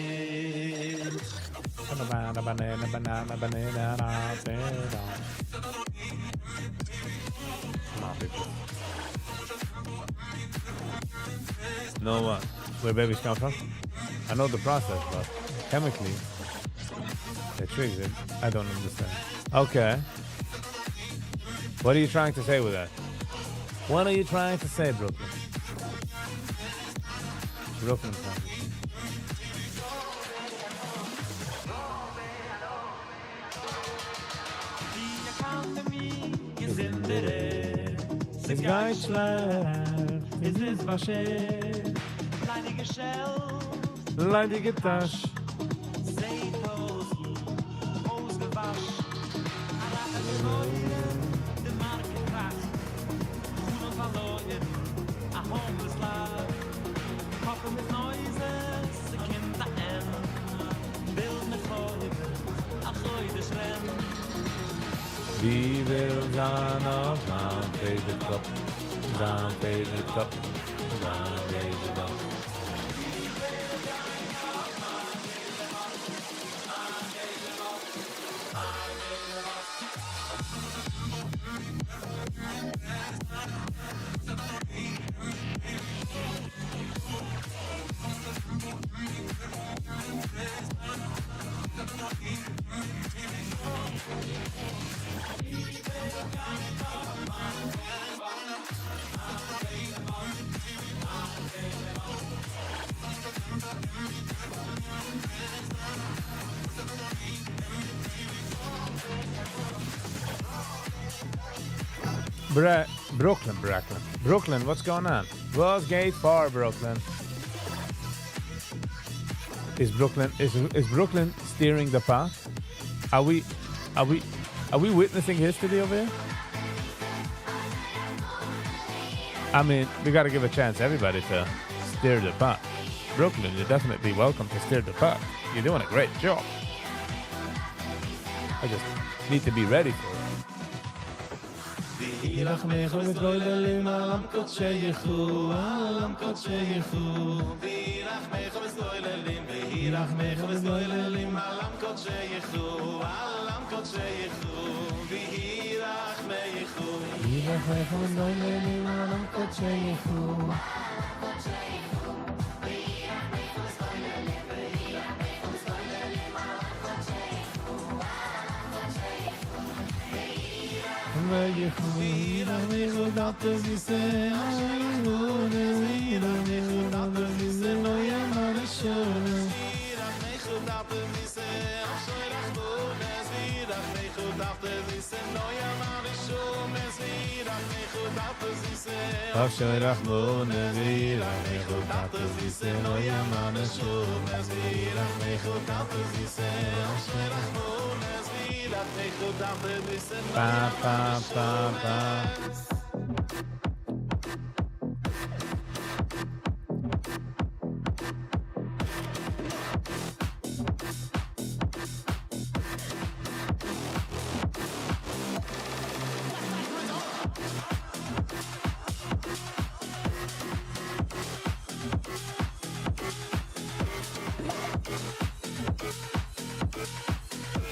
Banana, banana, banana, banana, banana. Come on, people. Know what? Where babies come from? I know the process, but chemically, it triggers it. I don't understand. Okay. What are you trying to say with that? What are you trying to say, Brooklyn? Brooklyn. Time. Es גייט שלעכט, איז עס באשערט. ליידיגע shelf, ליידיגע טאש. זעט אויס, אויסגעוואשן. א רייכער געבוירן, די market קראכט. חלום פארלוירן, א homeless life. קאפ מיט noises, ס'קומט אן end. ביל מיט חובות, א חודש rent. ווי וויל זיין אויף מיין favorite cup, זיין favorite cup, זיין favorite cup. Brooklyn, Brooklyn. Brooklyn, what's going on? וואס גייט פאר, Brooklyn? Is Brooklyn steering the path? Are we witnessing history over here? I mean, we got to give a chance everybody to steer the path. Brooklyn, you're definitely welcome to steer the path. You're doing a great job. I just need to be ready for it. ויהי רחמך מתגוללים על עם קודשך, על עם קודשך. ויהי רחמך מתגוללים, ויהי רחמך מתגוללים על עם קודשך, על עם קודשך. ויהי רחמך. ויהי רחמך מתגוללים על עם קודשך. ויהי רחמך טאטע זיסע, ויהי רחמך טאטע זיסע, לא יאמר שום. ויהי רחמך טאטע זיסע, אשרי רחמונס, ויהי רחמך טאטע זיסע, לא יאמר שום. ויהי רחמך טאטע זיסע, אשרי רחמונס, ויהי רחמך טאטע זיסע, לא יאמר שום. ויהי רחמך טאטע זיסע, אשרי רחמונס, ויהי רחמך טאטע זיסע, לא Ba, ba, ba, ba.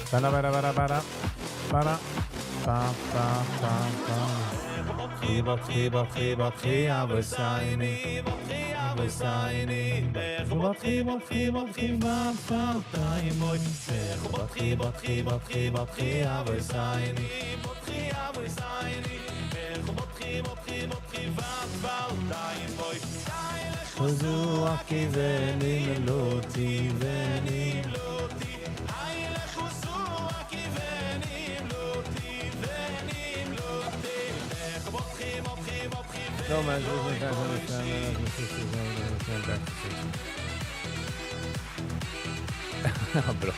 Ba ba ba ba ba ba ba ba ba ba. בטחי בטחי בטחי אבסייני אבסייני בטחי בטחי בטחי בפלטיים אוי בטחי בטחי בטחי בטחי אבסייני בטחי אבסייני בטחי בטחי בטחי בפלטיים אוי חוזו עקיבני מלותי וני חוזו עקיבני מלותי וני מלותי בטחי בטחי בטחי No man, understand, understand, back to station. Bro.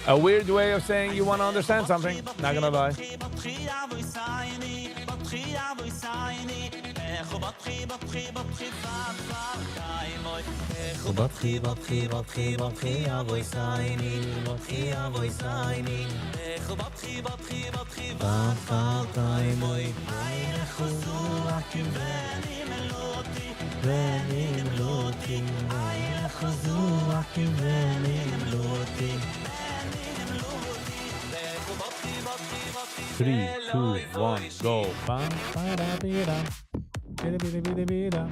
A weird way of saying you want to understand something. Not gonna lie. בטחי אבויסייני, בטחי אבויסייני, בטחי בטחי בטחי בפלטיים אוי. בטחי בטחי בטחי בטחי אבויסייני בטחי אבויסייני בטחי בטחי בטחי בפלטיים אוי חוזו וני מלותי וני מלותי חוזו וני מלותי. Three, two, one, go. Ba, ba, da, bi, da. Bi, da, bi, da, bi, da, bi, da.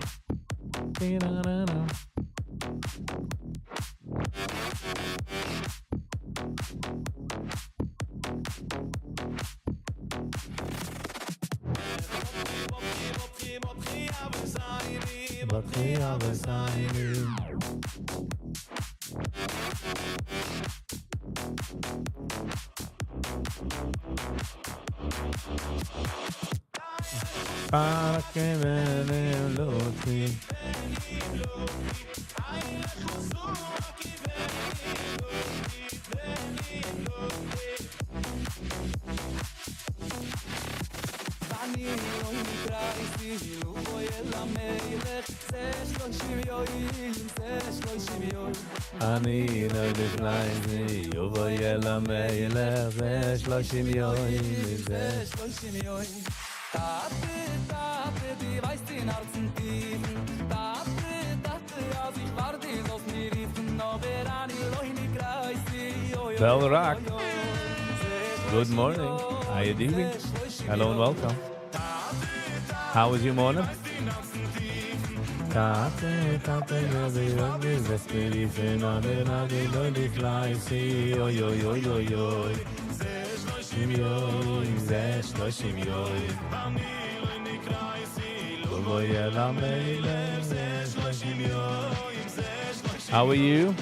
Bi, da, da, da. בטחי אבסייני Para que me מלותי. אני אוי נקראי ובואי אל המלך זה 30 יום זה 30 יום. אני נוי לפני ובואי אל המלך זה 30 יום זה 30 יום. טאטע, טאטע, דו ווייסט אין הארצן טיפן, טאטע, טאטע, אז איך ווארט דו זאלסט מיר רופן, אבער אני לא נקראי אוי. Bell Rock. Good morning. How you doing? Hello and welcome. How was your morning? טאטע, טאטע, וועסט מיר רופן, אבער אני לא נכנסי, אוי אוי אוי אוי אוי. 30 יום, זה 30 יום. ובואי אל המלך, זה 30 יום. How are you?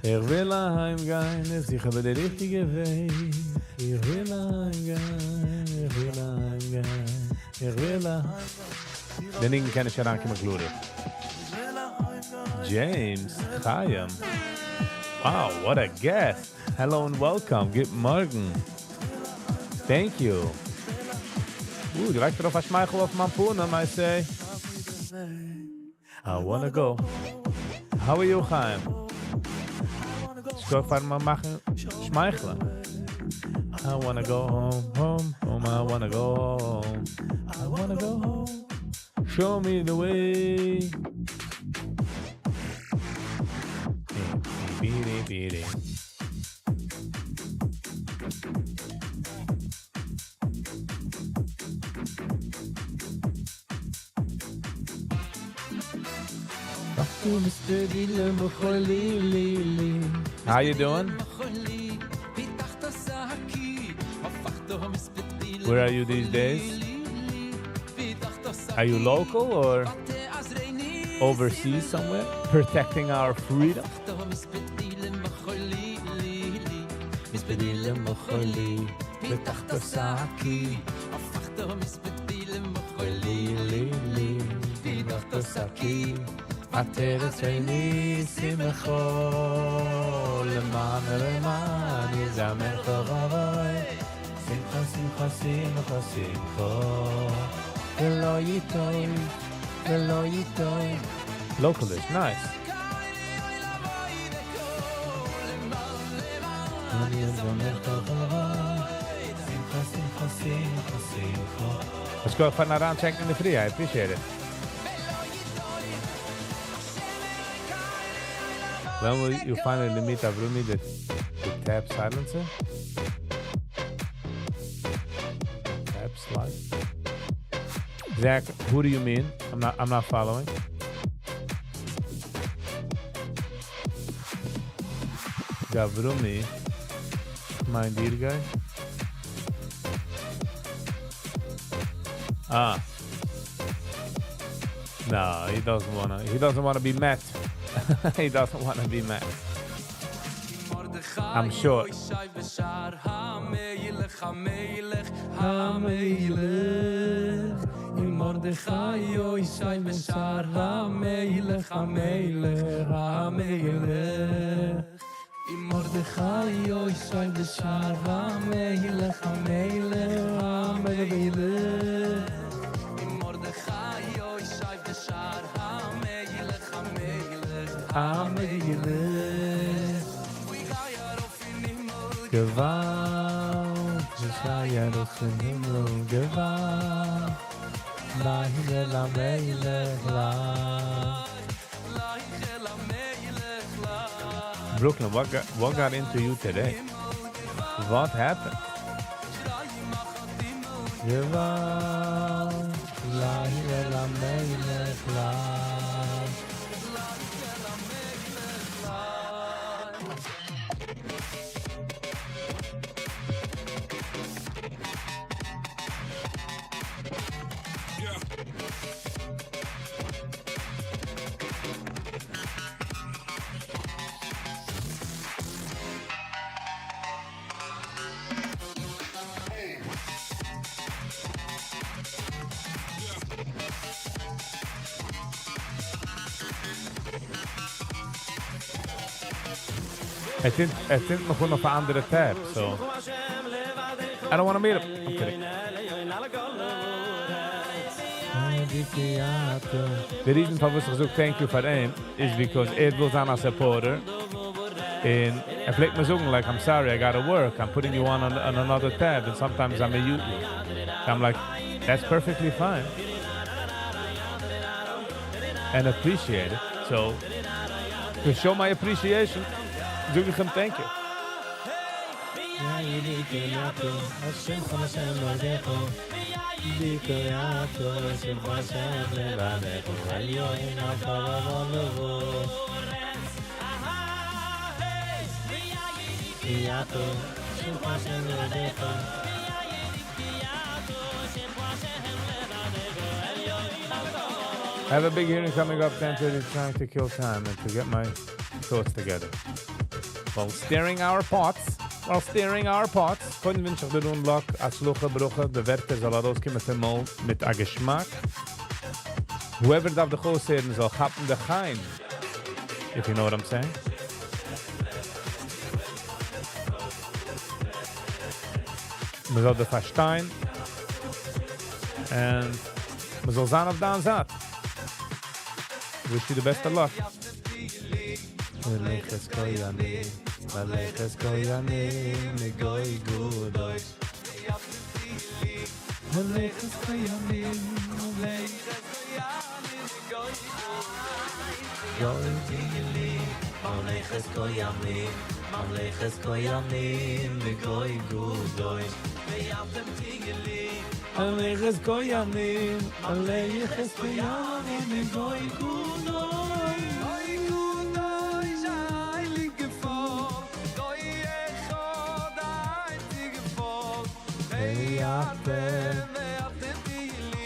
איך וויל אהיים גיין, איך זיך אבער די ריכטיגע וועג. איך וויל אהיים גיין, איך וויל אהיים גיין, איך וויל אהיים. די ניגון קען נישט אריינקומען קלארער. James Chaim. Wow, what a guest. Hello and welcome. גוט מארגן. Thank you. דו לייגסט ארויף א שמייכל אויף מיין פנים, I say. I wanna go. How are you, Chaim? שכוח פארן מיר מאכן שמייכלען. I wanna go home, home, home, I wanna go home. I wanna go home. Show me the way. How you doing? Where are you these days? Are you local or overseas somewhere? Protecting our freedom? שמחה, שמחה, שמחה, שמחה. ולא יטוי, ולא יטוי. Local is nice. אני שמחה, שמחה, שמחה, שמחה. Let's go פארן אריינטשעקן אין די פרי, I appreciate it. When will you finally meet Avrumi, the tab silencer? Tab slide? Zach, who do you mean? I'm not following. Gavrumi, mein dear guy. Ah. No, he doesn't want to. He doesn't want to be met. He doesn't want to be met. I'm sure. מרדכי יושב בשער המלך המלך המלך עם מרדכי יושב בשער המלך המלך המלך עם מרדכי יושב בשער המלך המלך המלך געוואלד, שריי ארויף אין הימל, געוואלד, למלך Brooklyn, what got into you today? What happened? געוואלד, למלך לך. ער צינדט נאך אן אויף אן אנדערע tab, so I don't want to meet him. I'm kidding. The reason פארוואס איך זאג thank you פאר אים is because ער וויל זיין א supporter. און ער פלעגט מיר זאגן, like, I'm sorry, I got to work. I'm putting you on another tab, and sometimes I may mute you. So I'm like, that's perfectly fine. And appreciate it. So To show my appreciation, זאג איך אים thank you. I have a big hearing coming up 10:30 trying to kill time and to get my thoughts together. While stirring our pots, while stirring our pots, קודם ווינטש איך דיר אן luck, הצלחה, ברכה, די ווערטער זאל ארויסקומען פון מויל מיט א געשמאק. Whoever דארף דיך אויסהערן זאל כאפן די חן, if you know what I'm saying. מען זאל דיר פארשטיין און מען זאל זיין אויף דיין זייט. Wish you the best of luck.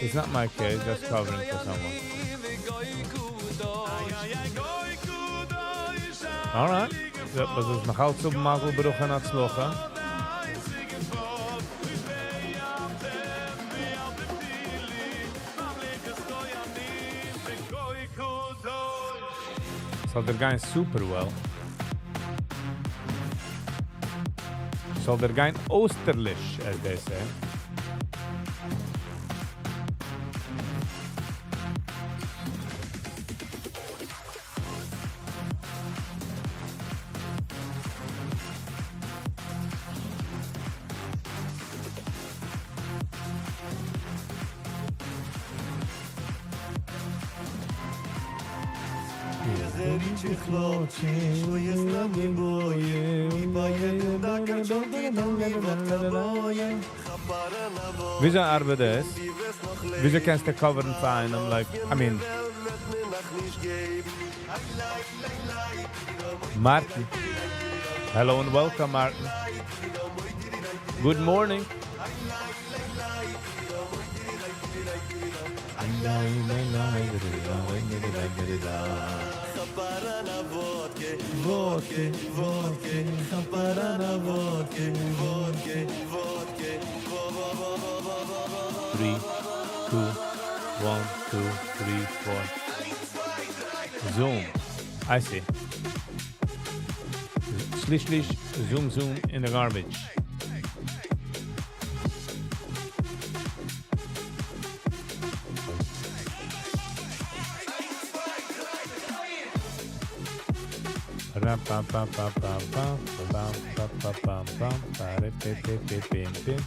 It's not my case, just covering for someone. Alright. וואס איז נאך אלץ אויף מזל ברכה און הצלחה. ס'זאל דיר גיין super well. ס'זאל דיר גיין אויסטערליש, as they say. וויאזוי ארבעט דאס? וויאזוי קענסטו cover ן פאר איינעם? Like, I mean... Martin. Hello and welcome, Martin. Good morning. Three, two, one, two, three, four. Zoom. I see. Slish, slish, zoom, zoom in the garbage. Ram, pam, pam, pam, pam, pam, pam, pam, pam, pam, pam, pare, pe, pe, pe, pim, pim.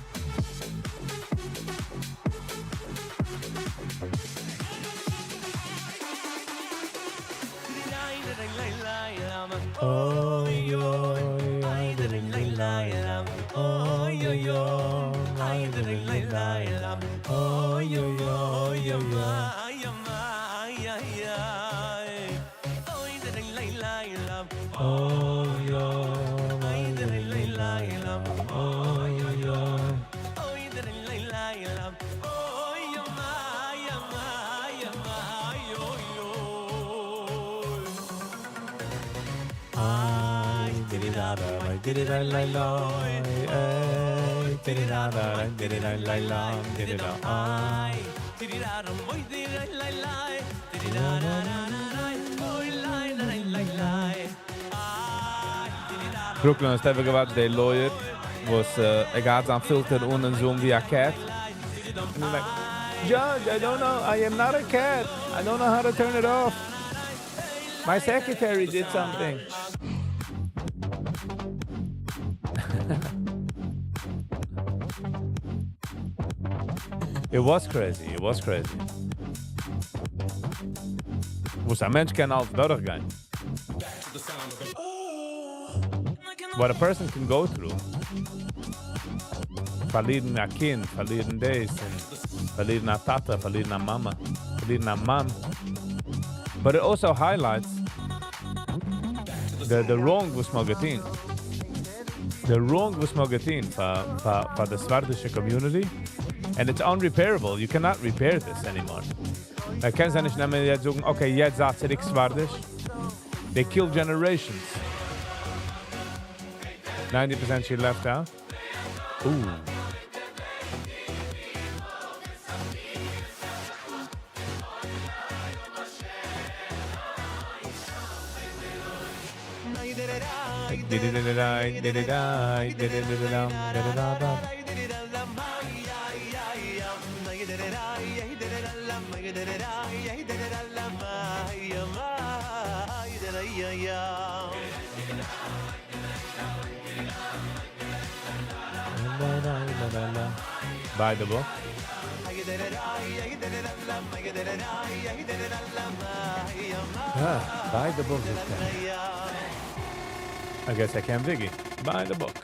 Brooklyn האסט ever געוואטשט די lawyer וואס ער געהאט זיין filter אן און zoom ווי א cat? And he's like, Judge, I don't know, I am not a cat. I don't know how to turn it off. My secretary did something. It was crazy, it was crazy. וואס א מענטש קען אלץ דורכגיין. What a person can go through. פארלירן א קינד, פארלירן דאס, און פארלירן א טאטע, פארלירן א מאמע, פארלירן א מאן. But it also highlights the wrong וואס מ'האט געטון. The wrong וואס מ'האט געטון פאר די ספרדישע community. And it's unrepairable. You cannot repair this anymore. מען קען זיי נישט נעמען יעצט זאגן, okay, יעצט זייט צוריק ספרדיש. They killed generations. 90% she left out. Ooh. Buy the book. Ah, buy the book. I guess I can Viggy. Buy the book.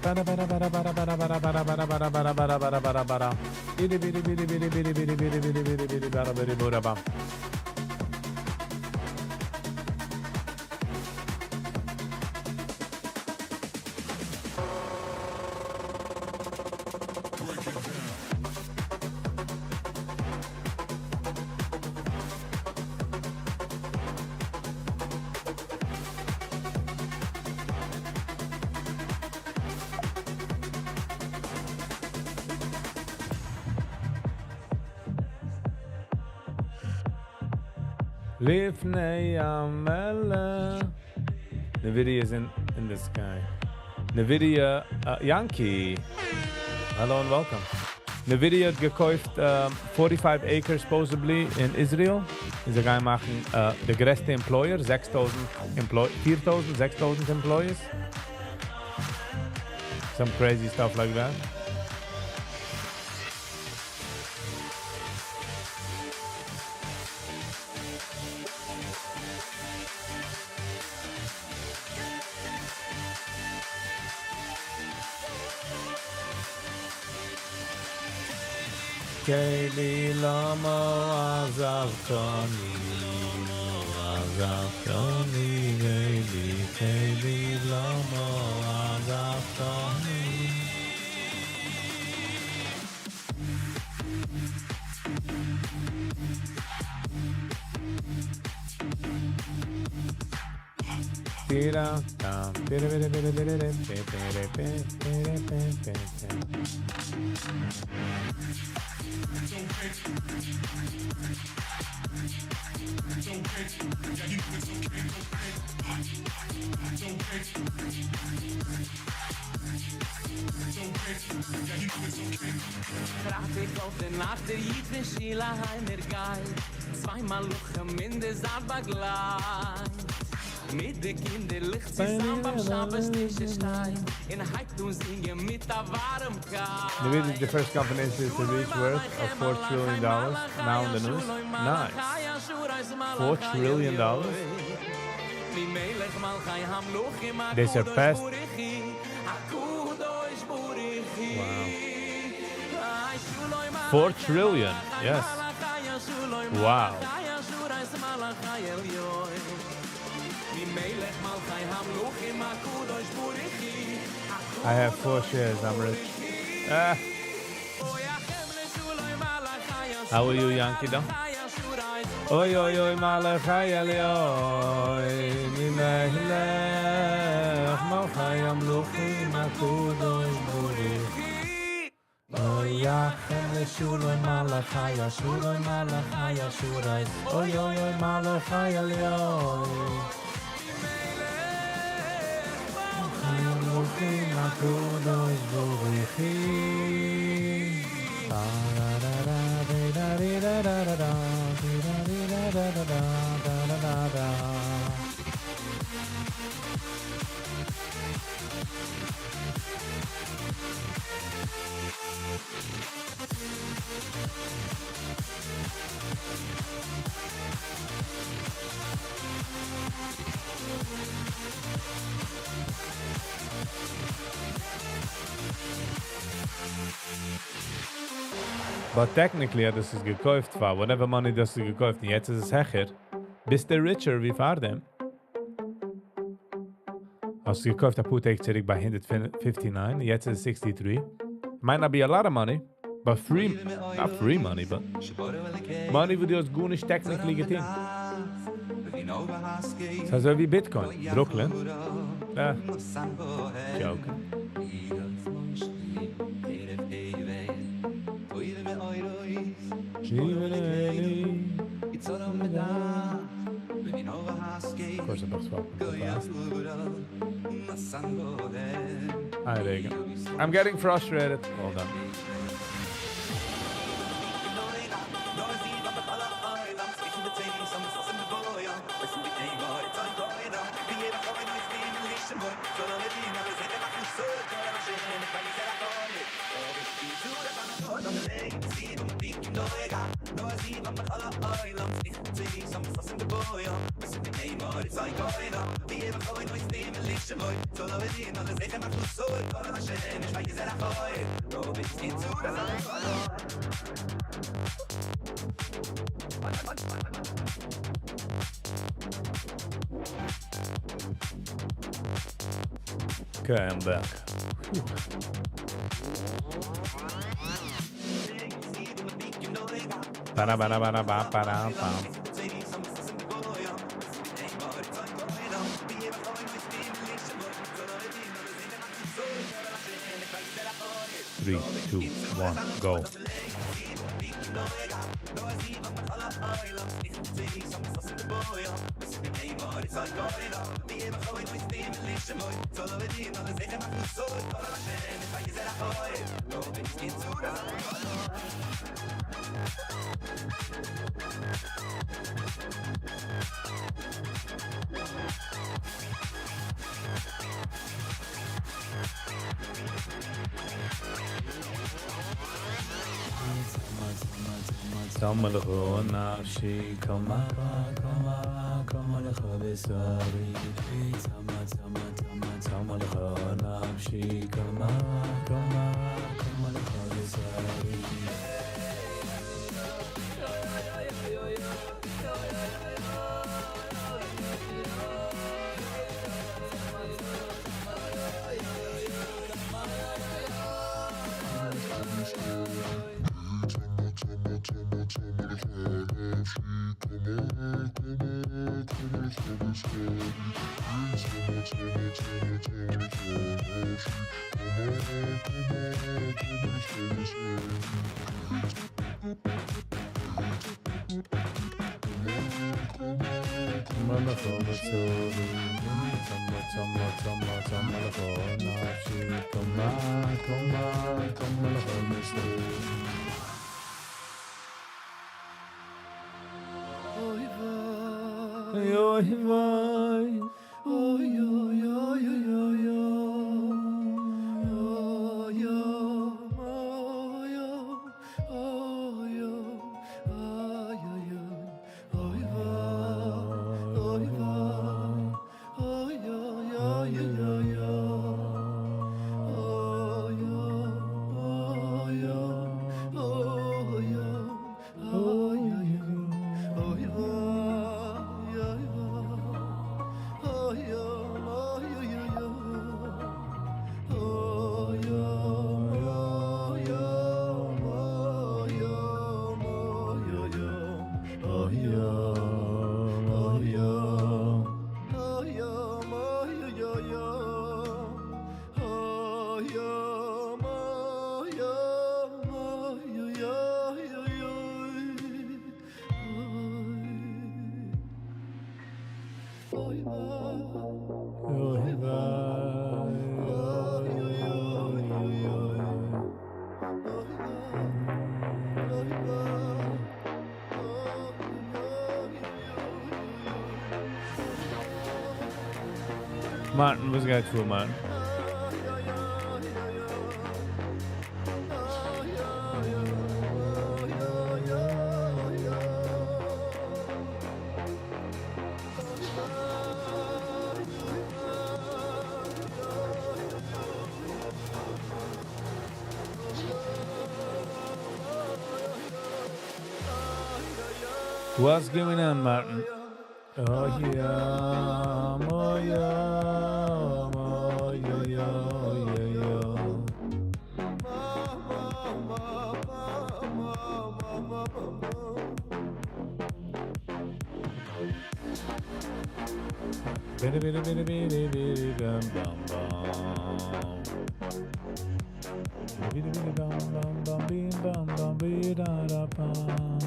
Bara bara bara bara bara bara bara bara bara bara bara bara bara bara. Bitty bitty bitty bitty bitty bitty bitty bitty bitty bitty bara bitty bura bam. לפני המלך. Nvidia is in the sky. Nvidia, Yankee. Hello and welcome. Nvidia האט געקויפט 45 acres supposedly in Israel. און זיי גייען מאכן די גרעסטע employer, 6,000 employ 4,000, 6,000 employees. Some crazy stuff like that. קלי למה עזבתני, עזבתני, אלי, קלי למה עזבתני. Tira, tam, tira, tira, tira, tira, tira, tira, tira, tira, tira, tira. טראכט איך אויף דער נאכט דער איד פון שיל אהיים ער גייט צוויי מלאכים אין דער זייט באגלייט מיט די קינדערלעך צוזאם ביים שבת טיש ער שטייט און הייבט אן זינגען מיט א ווארעמקייט. Nvidia is the first company to reach worth of $4 trillion. Now in the news. Nice. $4 trillion? They surpassed. Wow. 4 trillion. Yes. Wow. I have four shares. I'm rich. Ah. How are you, Yankee? Though? אוי, אוי, אוי, מלאכי עליון, מלך מלכי המלוכים הקדוש ברוך אוי יחם לשולוי מלאכי אשורוי מלאכי אשורי אוי אוי אוי מלאכי עליון מלכי המלוכים הקדוש ברוך הוא da da da da da da da. But technically, דאס איז געקויפט פאר whatever money דאס איז געקויפט, און יעצט איז עס העכער, ביסטו richer ווי פאר דעם. האסט געקויפט א פאר טעג צוריק ביי 159, יעצט איז עס 63. Might not be a lot of money, but free, not free money, but money וואס דו האסט גארנישט technically געטון. ס'איז אזוי ווי Bitcoin, Brooklyn. Ah, joke. Of course, I'm fast. Ah, there you go. I'm getting frustrated. Hold on. Okay, I'm back. Whew. Ba-da-ba-da-ba-da-ba, ba-da-ba. Three, two, one, go. צמאה לך נפשי, כמה, כמה, כמה לך בשרי. צמאה, צמאה, צמאה, צמאה לך נפשי, כמה, כמה, כמה לך בשרי. צמאה לך בשרי, צמאה, צמאה, צמאה, צמאה לך נפשי, כמה, כמה, כמה לך בשרי. אוי וויי, אוי אוי אוי אוי אוי אוי אוי אוי אוי אוי אוי אוי Martin, וואס גייט פאר, Martin? What's going on, Martin? Oh yeah, oh yeah, oh yeah, yeah, yeah, yeah. Bitty bitty bitty bitty bitty bum bum bum. Bitty bitty bum bum bum bim bum bum bi da da bum.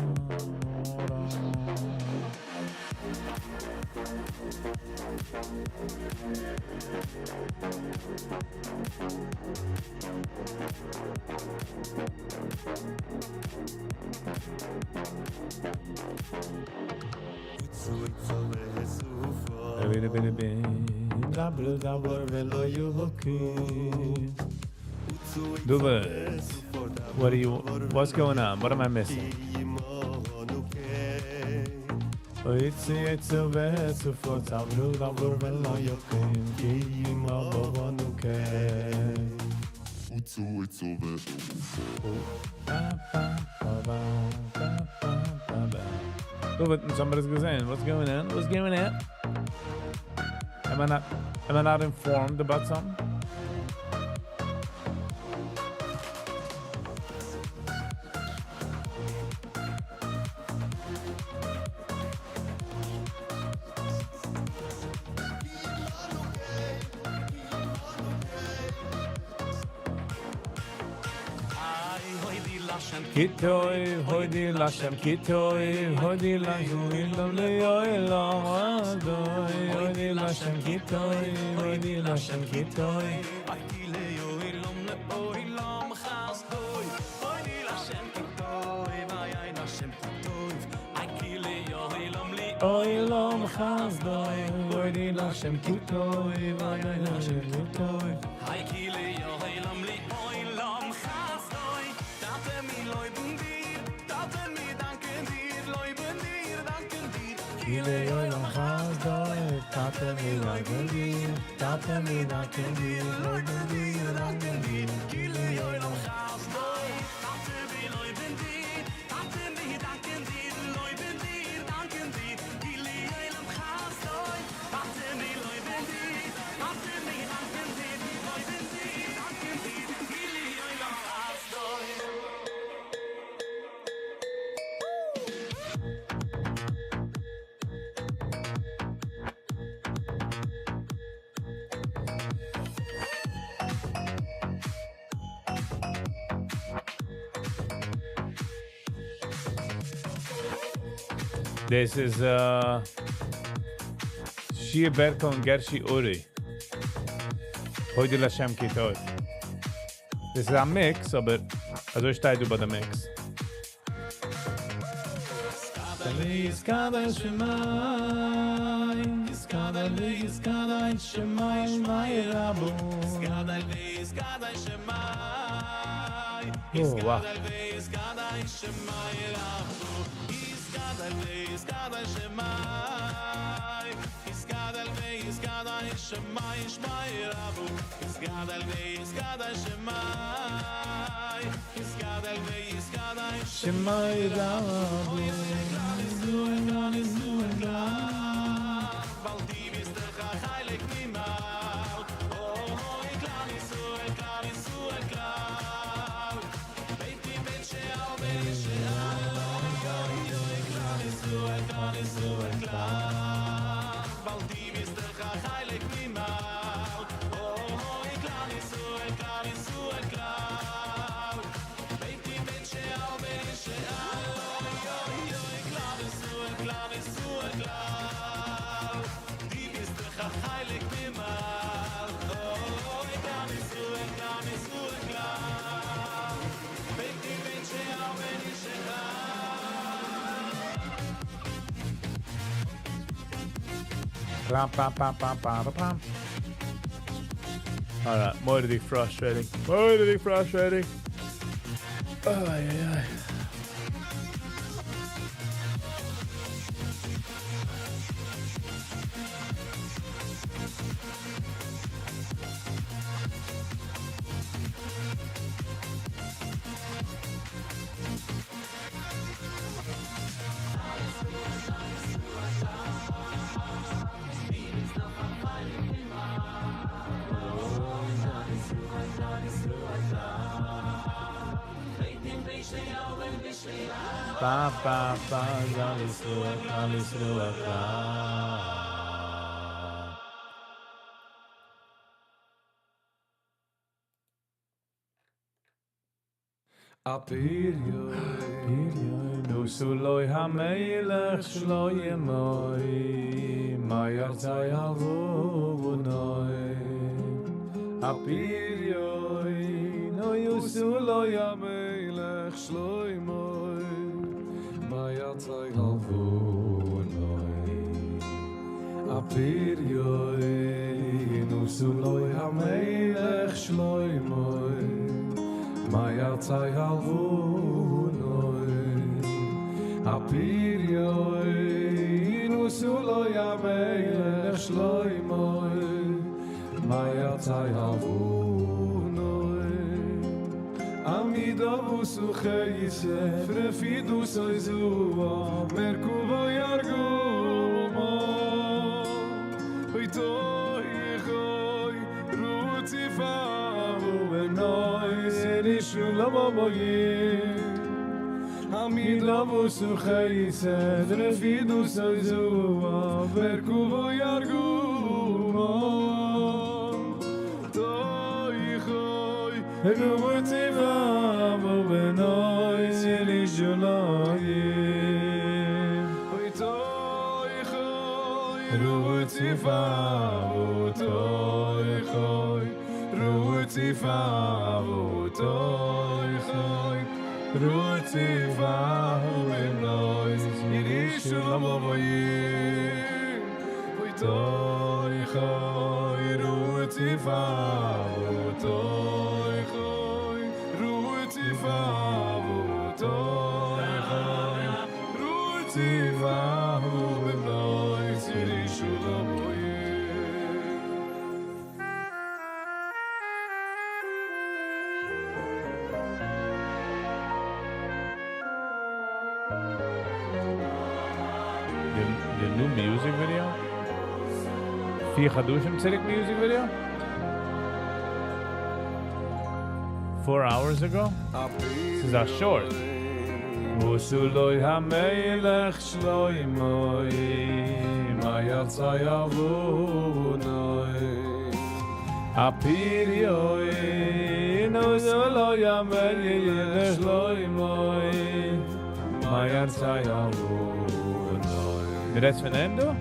Bitty bitty bim. Dabble dabble velo yuki. Duvet, what do you? What's going on? What am I missing? ויצא וסופות עברו לעבור ולא יוקים כי אם אבונו כן וצו עצו Duvet, somebody's gesehen. What's going on? What's going on? Am I not am I not informed about something? כי טוב הודי להשם כי טוב הודי להשם לעולם חסדו הודי להשם כי טוב הודי להשם כי טוב כי לעולם לעולם חסדו הודי להשם כי טוב ויין השם כי טוב כי לעולם לעולם חסדו הודי להשם כי טוב ויין השם כי טוב כי לעולם לעולם חסדו טאטע מיר לויבן דיר טאטע מיר דאנקען דיר לויבן דיר דאנקען דיר כי לעולם חסדו טאטע מיר לויבן דיר טאטע מיר דאנקען דיר לויבן דיר דאנקען דיר כי לעולם חסדו טאטע מיר לויבן דיר טאטע מיר דאנקען דיר לויבן דיר דאנקען דיר כי לעולם חסדו טאטע מיר לויבן דיר טאטע מיר דאנקען דיר לויבן דיר דאנקען דיר כי לעולם חסדו This is Shia Berko and Gershi Uri. הודי להשם כי טוב. This is a mix, אבער אזוי שטייט איבער די mix. יתגדל שמיה, יתגדל ויתגדל שמיה, שמיה רבא. יתגדל ויתגדל שמיה Oh, wow. יתגדל ויתגדל שמיה רבא יתגדל ויתגדל שמיה יתגדל ויתגדל שמיה שמיה רבא יתגדל ויתגדל שמיה יתגדל ויתגדל שמיה רבא. כלל ווייל דו ביסט דאך א חלק ממעל אוי כלל ישראל כלל ישראל כלל ביתי בית שאל בית שאל אוי אוי כלל ישראל כלל ישראל כלל ווייל דו ביסט דאך א חלק ממעל אוי כלל ישראל כלל ישראל כלל ביתי בית שאל בית שאל אוי אוי אוי כלל ישראל כלל ישראל כלל דו ביסט דאך א חלק ממעל אוי כלל ישראל כלל ישראל כלל ביתי בית שאל בית שאל Pam, pam, pam, pam, pam, pam. Alright, מורא'דיג frustrating. מורא'דיג frustrating. Ay, ay, ay. Ba ba ba כלל ישראל כלל ישראל כלל. אפיר עשו לו המלך שלמה מה ירצה ילבונוי אפיר נו עשו לו המלך שלמה מה ירצה ילבונוי אפיר עשו לו המלך שלמה מה ירצה ילבונוי אפיר עשו לו המלך שלמה מה ירצה ילבונוי עמידו וסוחייסף רפידו סויזוה מרכובו ירגומו אוי תוי חוי רוציפה ובנוי סרישו למבויים עמידו וסוחייסף רפידו סויזוה מרכובו ירגומו תוי חוי רוציפה ובנוי סרישו למבויים אוי תוי חוי רוציפה ותוי חוי רוציפה ותוי חוי רוציפה ובנוי ירישו למבויים אוי תוי חוי רוציפה ותוי חוי רוציפה ותוי חוי רוציפה ובנוי ירישו למבויים. The new music video? פיר חדשים צוריק music video? 4 hours ago? This is a short. עשו לו המלך שלמה מה יצא יבונוי אפיר עשו לו המלך שלמה מה יצא יבונוי. דו רעדסט פון אים דא?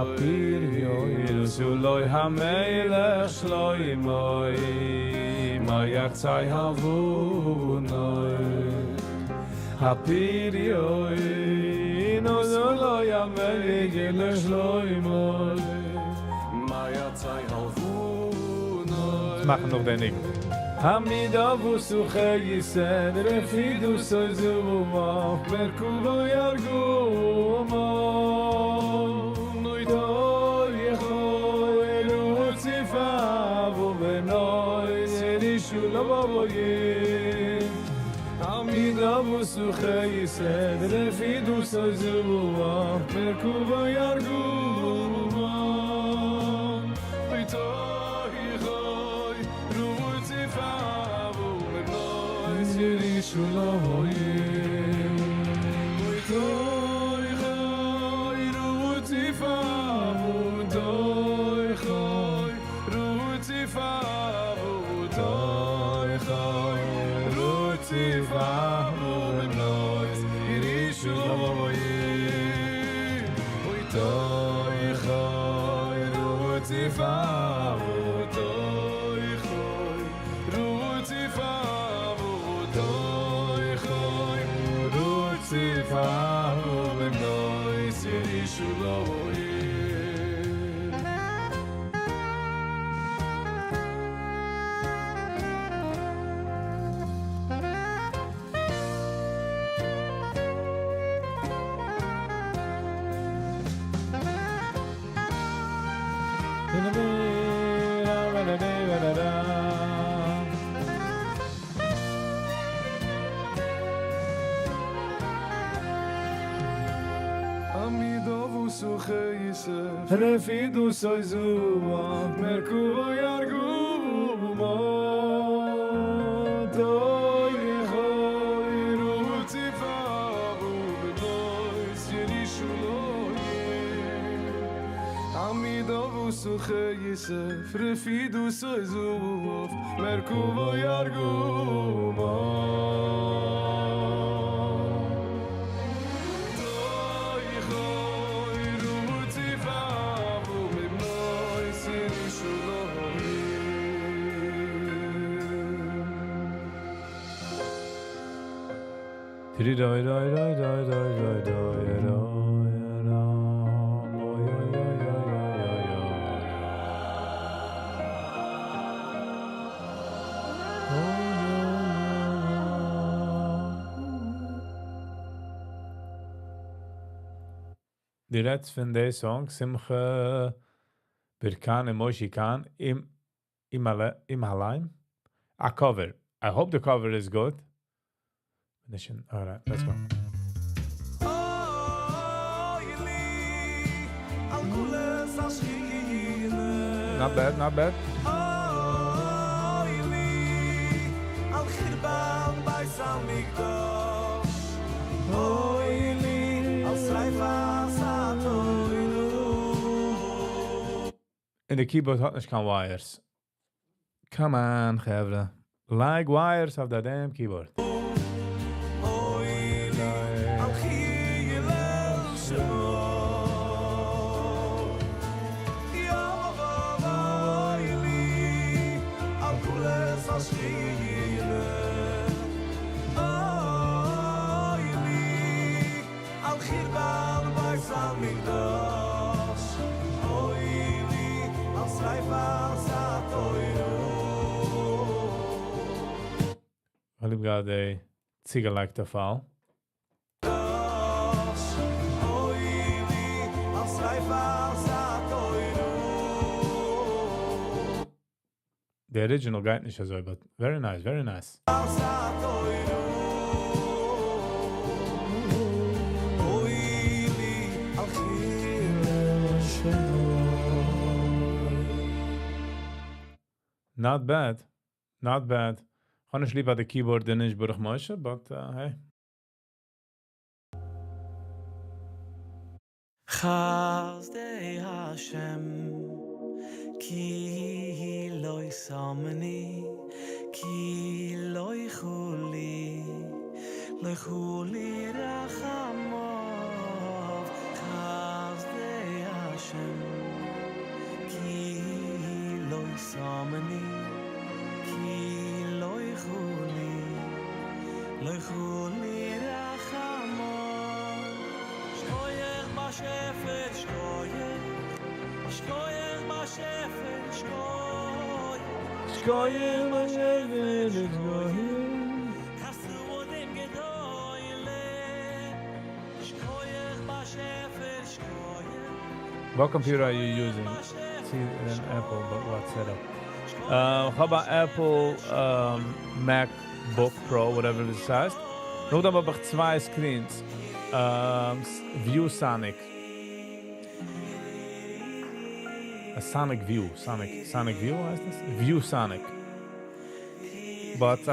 אפיר עשו לו המלך שלמה מה יצא יבונוי אפיר עשו לו המלך שלמה מה יצא ילבונוי מאכן נאך דעם ניגון. עמידה וסוחייסן רפידו סויזומה מרכובו ירגומו נוי דוי חוי רוציפה ובנוי סרישו לבבויים עמידה וסוחייסן רפידו סויזומה מרכובו ירגומו אוי תוי חוי רוציפה ובנוי סרישו לבבויים אוי תוי חוי רוציפה ותוי חוי רוציפה ותוי חוי רוציפה ובנוי ירישו לבבויים אוי תוי חוי רוציפה ותוי חוי רוציפה ותוי חוי רוציפה ובנוי ירישו לבבויים. עמידו וסוחייסף רפידו סויזוה מרכובו ירגומו תוי חוי רוציפה דו רעדסט פון די song, שמחה ברקן און מושי קאהן, עם, עם הליים? A cover. I hope the cover is good. Alright, let's go. Not bad, not bad. און די keyboard האט נישט קיין wires. Come on, חברה. לייג wires אויף די damn keyboard. איך האב די צוגעלייגטע פאל. The original גייט נישט אזוי, but very nice, very nice. Not bad. Not bad. איך האב נישט ליב די keyboard און נישט ברוך משה, but hey. חסדי השם כי לא שמני כי לא יכולי לא יכולי רחמיו חסדי השם כי לא שמני כי לא יכולי לא יכולי רחמיו שכוייך בשפל שכוייך שכוייך בשפל שכוייך שכוייך בשפל שכוייך חסודים גדוילה שכוייך בשפל שכוייך What computer are you using? See an Apple, but what setup? How about Apple MacBook Pro, whatever it הייסט? נאכדעם האב איך צוויי screens. ViewSonic. A Sonic View. Sonic, Sonic View הייסט דאס? ViewSonic. But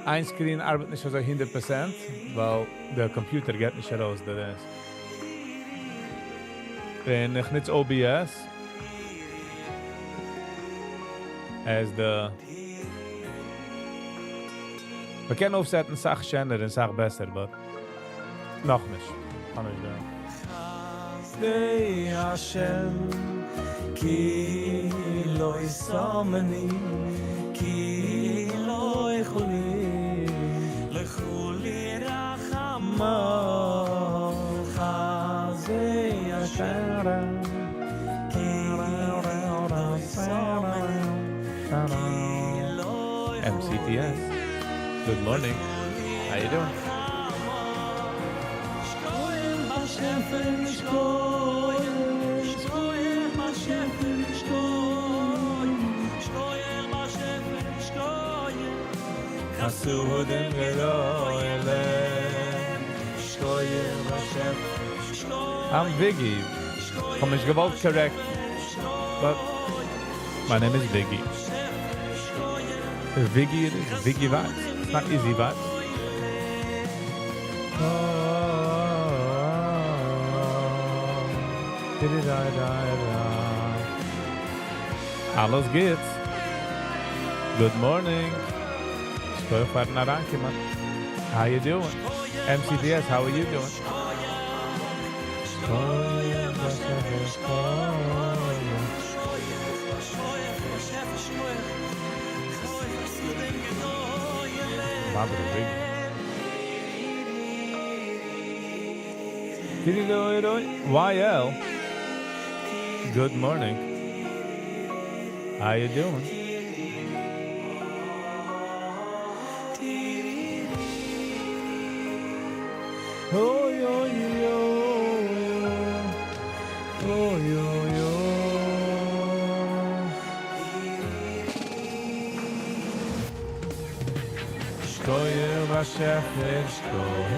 איין screen ארבעט נישט אזוי 100%, ווייל דער computer גייט נישט ארויס, דאס איז. און איך נוץ OBS as the מ'קען אויפסעטן א סאך שענער און א סאך בעסער, but נאך נישט. קען איך דא. חסדי השם כי לא יסמני כי לא יכולי לא יכולי רחמיו חסדי השם כי לא יסמני כי לא MCTS. Good morning. How you doing? שכוייח בשפל שכוייח שכוייח בשפל שכוייח שכוייח בשפל שכוייח חסודים גדוילים שכוייח בשפל שכוייח I'm Viggy. האב מיך געוואלט correct. But my name is Viggy. Viggy it is. Viggy vibes. It's not easy vibes. אלעס גוטס. Good morning. שכוח פארן אריינקומען. How you doing? MCDS, how are you doing? YL. Good morning. How you doing? Oy oy oy oy oy oy. שכוח באשעפער שכוח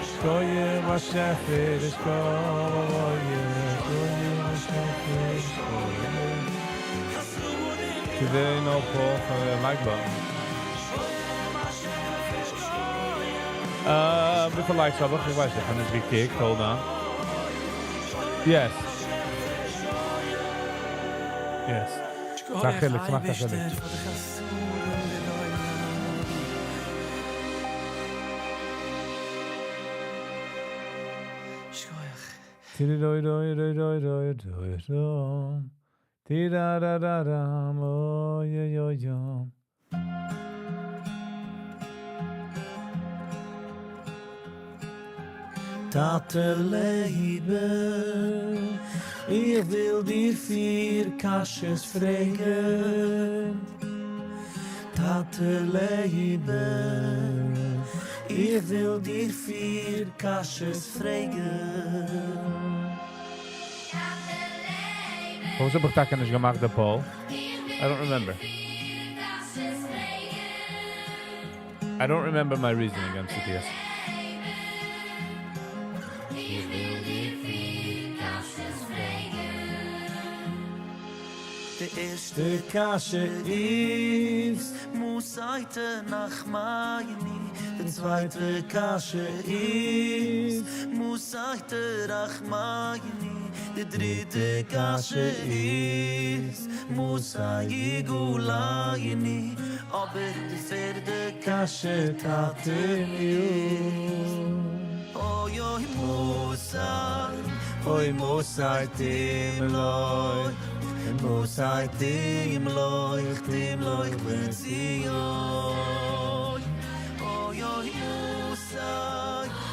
שכוח באשעפער שכוח שכוח באשעפער שכוח. Today no poll for the like button. וויפיל likes האב איך? איך ווייס נישט, איך האב נישט געקוקט. Hold on. Yes. Yes. ס'איז א חילוק, ס'מאכט א חילוק. Ti-da-da-da-dam, oy oy oy oy. טאטע לעבן, איך וויל דיר פיר קשיות פרעגן. טאטע לעבן, איך וויל דיר פיר קשיות פרעגן. פארוואס האב איך טאקע נישט געמאכט די poll? I don't remember. I don't remember my reasoning, MCTS. איך וויל דיר פיר קשיות פרעגן. די ערשטע קשיא איז, מתי תנחמני. די צווייטע קשיא איז, מתי תרחמני. די דריטע קשיא איז, מתי יגאלני. אבער די פערטע קשיא טאטעניו. אוי אוי מתי, אוי מתי תמלוך, מתי תמלוך, תמלוך בציון. אוי אוי מתי,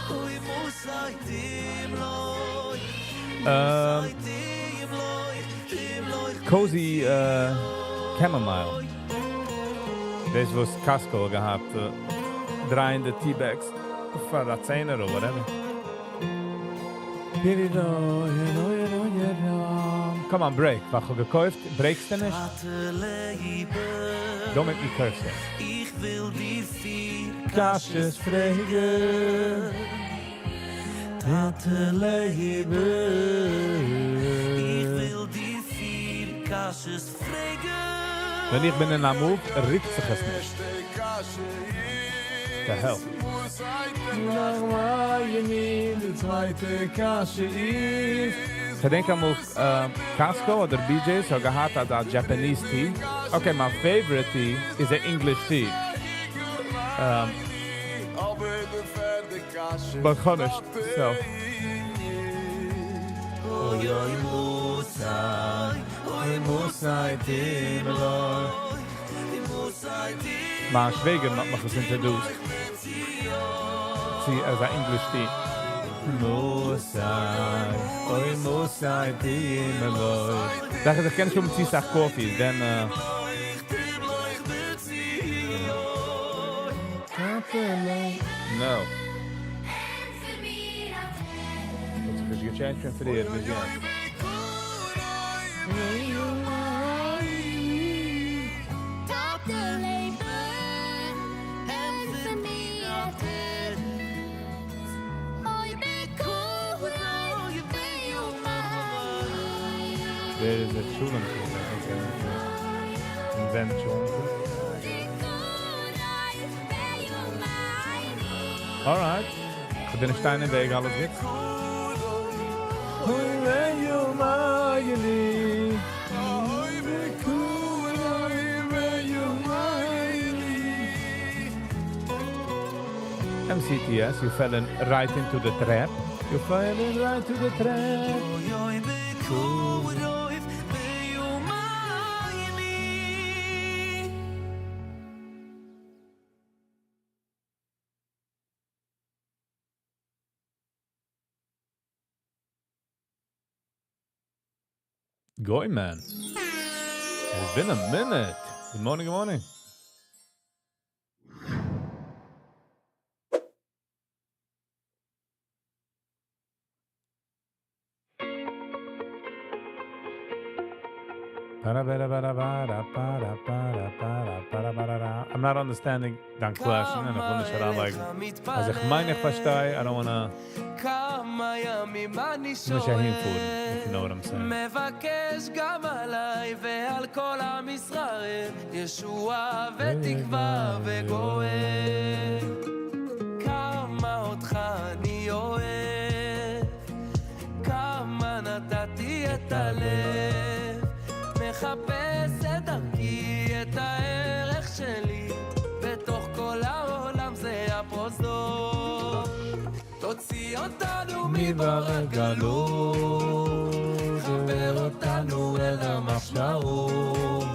אוי מתי תמלוך, מתי תמלוך, תמלוך Cozy Chamomile. דאס וואס Costco געהאט, דרייענדע tea bags פאר א צענער or whatever. Come on, break. וואס איך האב געקויפט, break סטו נישט? Don't make me curse here. איך וויל דיר פיר קשיות פרעגן. טאטע לעבן, איך וויל דיר פיר קשיות פרעגן. ווען איך בין אין א move, רוקט זיך עס נישט. The hell? די צווייטע קשיא איז. איך געדענק אמאל Costco אדער BJ's האט געהאט א Japanese tea. Okay, my favorite tea is the English tea. But כאנישט, so. אוי אוי מתי, אוי מתי תמלוך, מתי מיין שוועגער האט מיך עס introduced. צו אזא English tea. מתי, אוי מתי תמלוך. זאג איך, איך קען נישט צו אסאך coffee, then No. האט זיך נישט גע change ט פון פריער ביז יעצט. טאטע לעבן, ענטפער מיר א תירוץ. אוי בקרוב בימינו. There is a cholent place, I think I went to invent cholent. Alright. איך בין נישט אין וועג, אלעס גוט. ביומייני. אוי בקרוב ביומייני. MCTS, you fell in right into the trap. You fell in right to the trap. אוי בקרוב ביומייני. Goy man. It's been a minute. Good morning, good morning. I'm not understanding דיין question און איך וויל נישט אריינלייגן. אז איך מיין איך פארשטיי, I don't wanna כמה ימים אני נישט אהינפארן, if you know what I'm saying. מבקש גם עליי ועל כל עם ישראל ישועה ותקווה וגואל. כמה אותך אני אוהב, כמה נתתי את הלב, מחפש את דרכי, את הערך שלי בתוך כל העולם זה הפרוזדור. תוציא אותנו מבור הגלות, חבר אותנו אל המשמעות,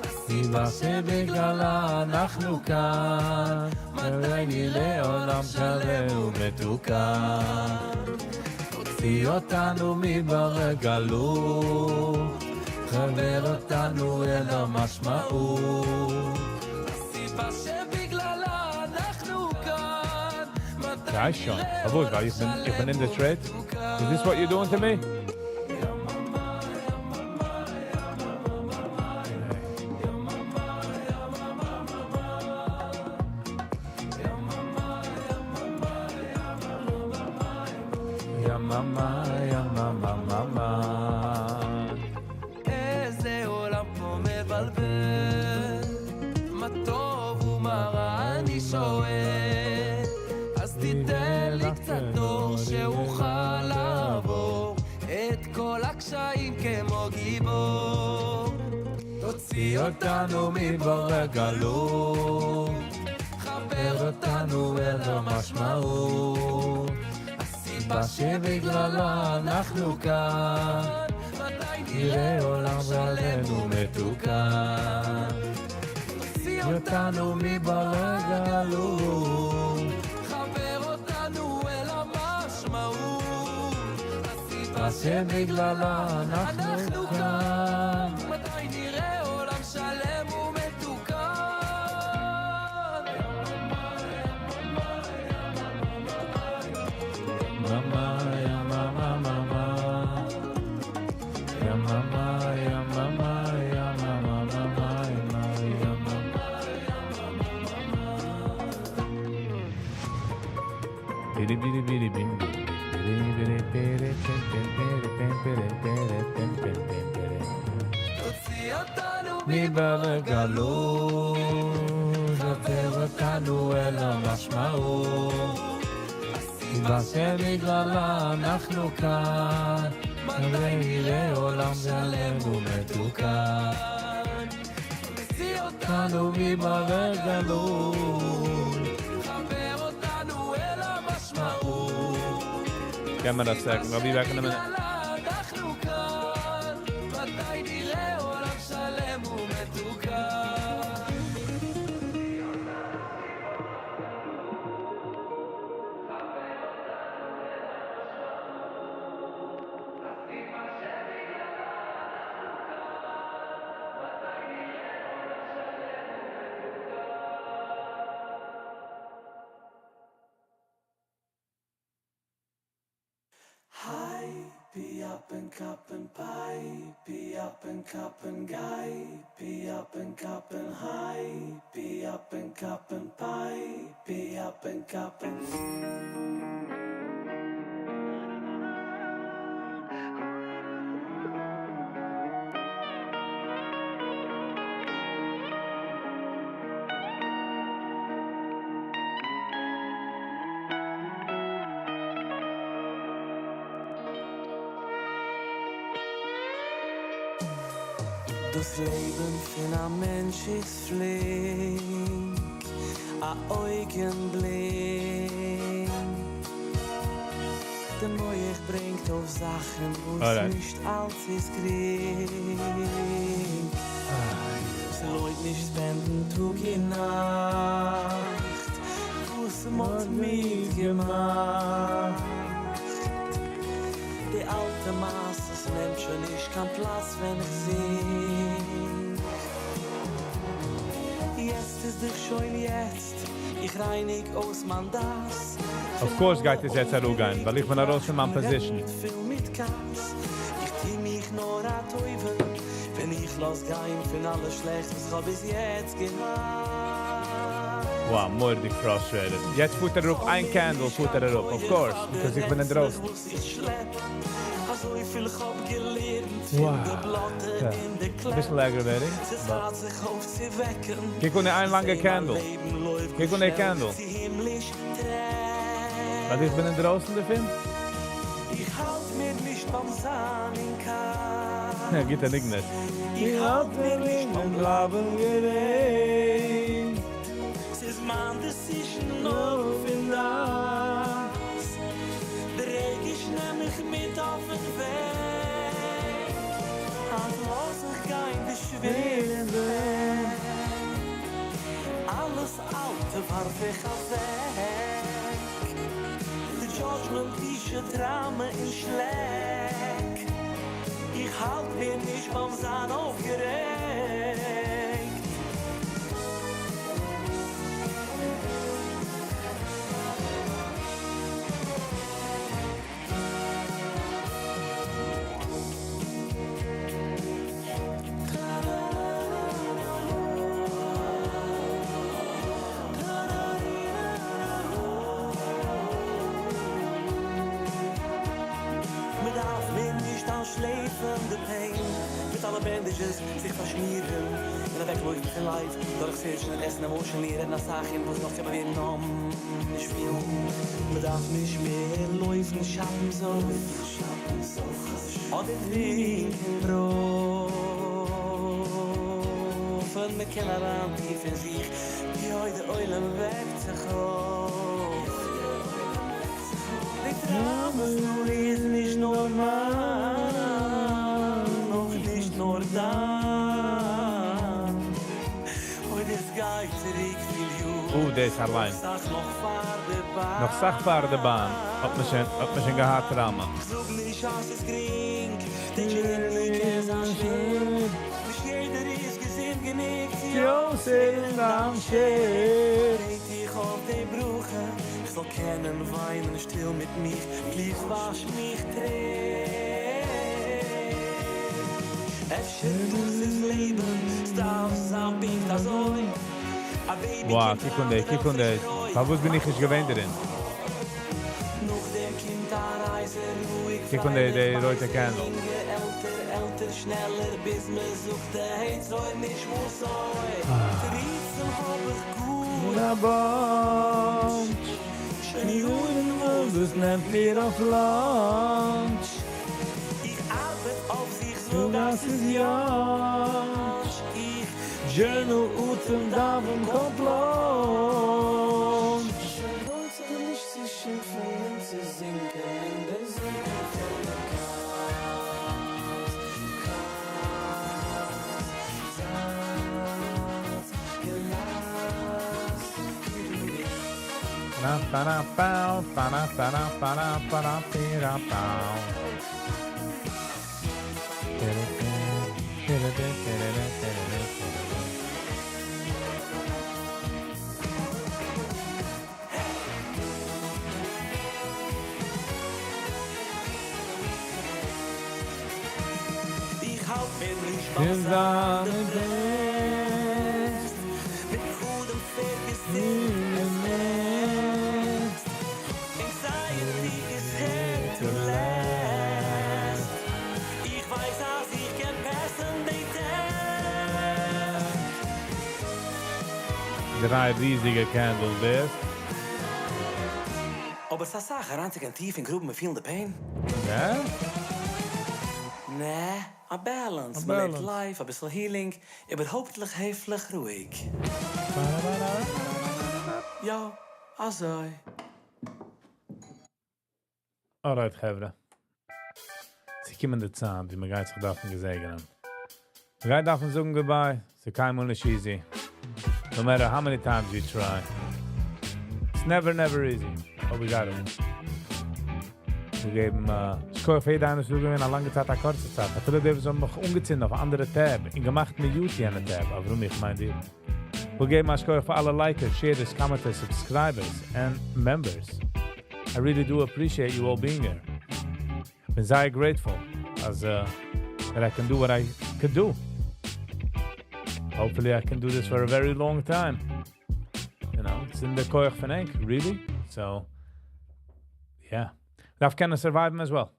הסיבה שבגללה אנחנו כאן, מתי נראה עולם שלם ומתוקן. תוציא אותנו מבור הגלות, חבר אותנו אל המשמעות, הסיבה שבגללה אנחנו כאן, מתי Ja, schon. אבער ווייל איך בין in the trade. Is this what you're doing to me? Ja mama, ja mama, mama. איזה עולם פה מבלבל, מה טוב ומה רע אני שואל, אז תיתן לי קצת אור שאוכל לעבור את כל הקשיים כמו גיבור. תוציא אותנו מבור הגלות, חבר אותנו אל המשמעות, הסיבה שבגללה אנחנו כאן, מתי נראה עולם שלם ומתוקן. תוציא אותנו מבור הגלות, חבר אותנו אל המשמעות, הסיבה שבגללה אנחנו כאן, מתי נראה עולם שלם ומתוקן. Mama, ja mama, mama. Ja mama, ja mama, ja mama, mama, ja mama. Bidi bidi bidi bim bim bidi bidi bidi bim bim bidi bim bidi bidi bim bim bim bidi. תוציא אותנו מבור הגלות, חבר אותנו אל המשמעות, הסיבה שבגללה אנחנו כאן, מתי נראה עולם שלם ומתוקן. תוציא אותנו מבור הגלות, חבר אותנו אל המשמעות, Give me a second, I'll be back in a minute. אנחנו כאן, מתי נראה עולם שלם ומתוקן. Up and cup and pie, be up and cup and guy, be up and cup and high, be up and cup and pie, be up and cup and. דאס לעבן פון א מענטש איז פלינק, א אויגנבליק. דער מח ברענגט אויף זאכן וואס Alright. נישט אלץ איז גרינג. ס'לוינט נישט spend ן טאג און נאכט, וואס מ'האט מיטגעמאכט. די אלטע מעשיות נעמט שוין נישט קיין פלאץ ווען איך זינג. יעצט איז דאך שוין יעצט, איך רייניג אויס מיין דעת. Of course גייט עס יעצט אראפגיין, ווייל איך בין ארויס פון מיין position. פול מיט כעס. איך טו מיך נאר א טובה, ווען איך לאז גיין פון אלע שלעכטס וואס איך האב ביז יעצט געהאט. Wow, מורא'דיג frustrated. יעצט פארט ער אראפ, איין candle פארט ער אראפ, of course, because איך בין אינדרויסן. Wow. Okay. ביסל aggravating, but קוק אן די איין לאנגע candle. קוק אן די candle. ווייל איך בין אינדרויסן דערפון? איך האלט מיר נישט ביים זיין אין כעס. גיט א ניגון. איך האלט מיר נישט ביים בלייבן גערעגט. ס'איז מיין decision נאר פון דאס. דער רגש נעם איך מיט אויפן וועג. אז לאז איך גיין די שווערע וועג. אלעס אלטע ווארף איך אוועק. די judgment, די טראומע און שלעק. איך האלט מיר נישט ביים זיין אויפגערעגט. מען דארף מער נישט אנשלעפן די pain מיט אלע bandages זיך פארשמירן און אוועקלויפן פון life דורך search ן און עסן emotionally רעדן אסאך און וואס נאך קען מען ווערן numb נישט פילן. מען דארף נישט מער לויפן שאפן אדער טרינקען בראנפן. מען קען אריין טיף אין זיך ווי אוי דער עולם וועקט זיך אויף. די trauma story איז נישט נאר מיין, נאך נישט נאר דיין. אוי דאס גייט צוריק פיל יאר. דאס אליין. נאך אסאך נאך פאר די באן. נאך אסאך פאר די באן. האט מען שוין געהאט trauma. זאג נישט אז ס'איז גרינג, די journey קען זיין שווער. נישט יעדער איז געזונט גענוג צו אויסהיילן דעם שער. בעט איך אויף די ברכה, איך זאל קענען וויינען שטיל מיט מיך, please וואש מיך טרער. אפשר דאס איז לעבן, ס'דארף זיין פונקט אזוי. א baby Wow, קומט קוק אן די, אריין, קוק אן די. פארוואס בין איך נישט געווען דערין? נאכדעם קומט א רייזע, רואיג, קוק אן די, די פרייליך, רויטע candle. יונגע, עלטער, עלטער, שנעלער, ביז מען זאגט די היי, אזוי נישט מוז אזוי. תירוצים האב איך גוט. א bunch. שוין יארן וואס דאס נעמט מיר אויף lunch. איך ארבעט אויף זיך, זאג אז דאס איז יא. איך journal אטעם דאוון קאמפלאנט. שוין זיך נישט צו שימפן און צו זינקען אין דער זינקען פון דעם כעס, כעס, זייט געלאסן. Na, ba, na, bow, ba, na, ba, na, ba, na, ba, na, bi, da, bow. Da, da, da, da, da, da, da, da, da, da, da, da. איך האלט מיר נישט ביים איז זיין דאן depressed. מיט גוטן פערד איז נעסט. Anxiety is here to last. איך ווייס, אז איך קען pass ן די test. דריי ריזיגע candles דאס. אבער ס'איז א זאך, אריינצוגיין טיף אין גרוב און פילן the pain. יא? נע, א balance, א מען לעבט balance. life, אביסל healing, איבערהויפטליך העפליך רואיג. יא, אזוי. Alright, חברה. ס'געקומען די צייט, ווי מען גייט זיך דארפן געזעגענען. מען גייט דארפן זאגן goodbye. ס'איז קיינמאל נישט easy. No matter how many times you try. It's never, never easy. But we got it. מיר געבן שכוח פאר יעדער איינער וואס איז געווען א לאנגע צייט, א קורצע צייט. אפילו די וואס האבן מיך אנגעצינדן אויף אנדערע tab און געמאכט mute יענע tab. אבער איך מיין דיר. מיר געבן א שכוח פאר אלע likers, sharers, commenters, subscribers and members. I really do appreciate you all being here. איך בין זייער grateful as that I can do what I could do. Hopefully I can do this for a very long time. It's in the כח פון ענק, really. So, yeah. דארף קענען survive as well.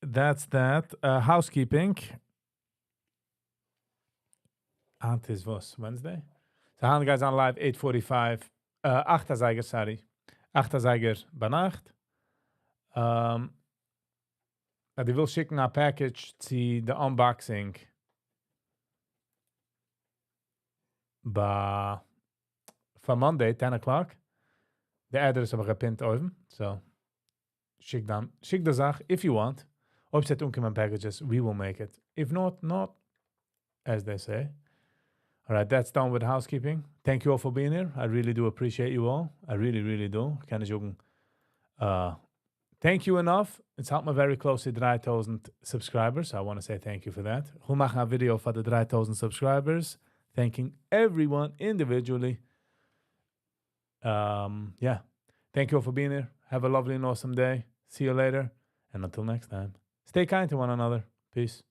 That's that. Housekeeping. היינט איז וואס? Wednesday? So היינט גייט זיין live 8:45, 8 אזייגער, sorry. 8 אזייגער ביינאכט. אז דו ווילסט שיקן א package צו the unboxing ביי פאר Monday, 10 o'clock. The address האב איך געפינט אויבן. So, שיק דאן, שיק די זאך, if you want. אויב ס'וועט אנקומען packages, we will make it. If not, not, as they say. All right, that's done with housekeeping. Thank you all for being here. I really do appreciate you all. I really, really do. קען נישט זאגן. Thank you enough. It's helped me very close to 3000 subscribers. So I want to say thank you for that. מיר מאכן א video for the 3000 subscribers. Thanking everyone individually. Yeah. Thank you all for being here. Have a lovely and awesome day. See you later. And until next time, stay kind to one another. Peace.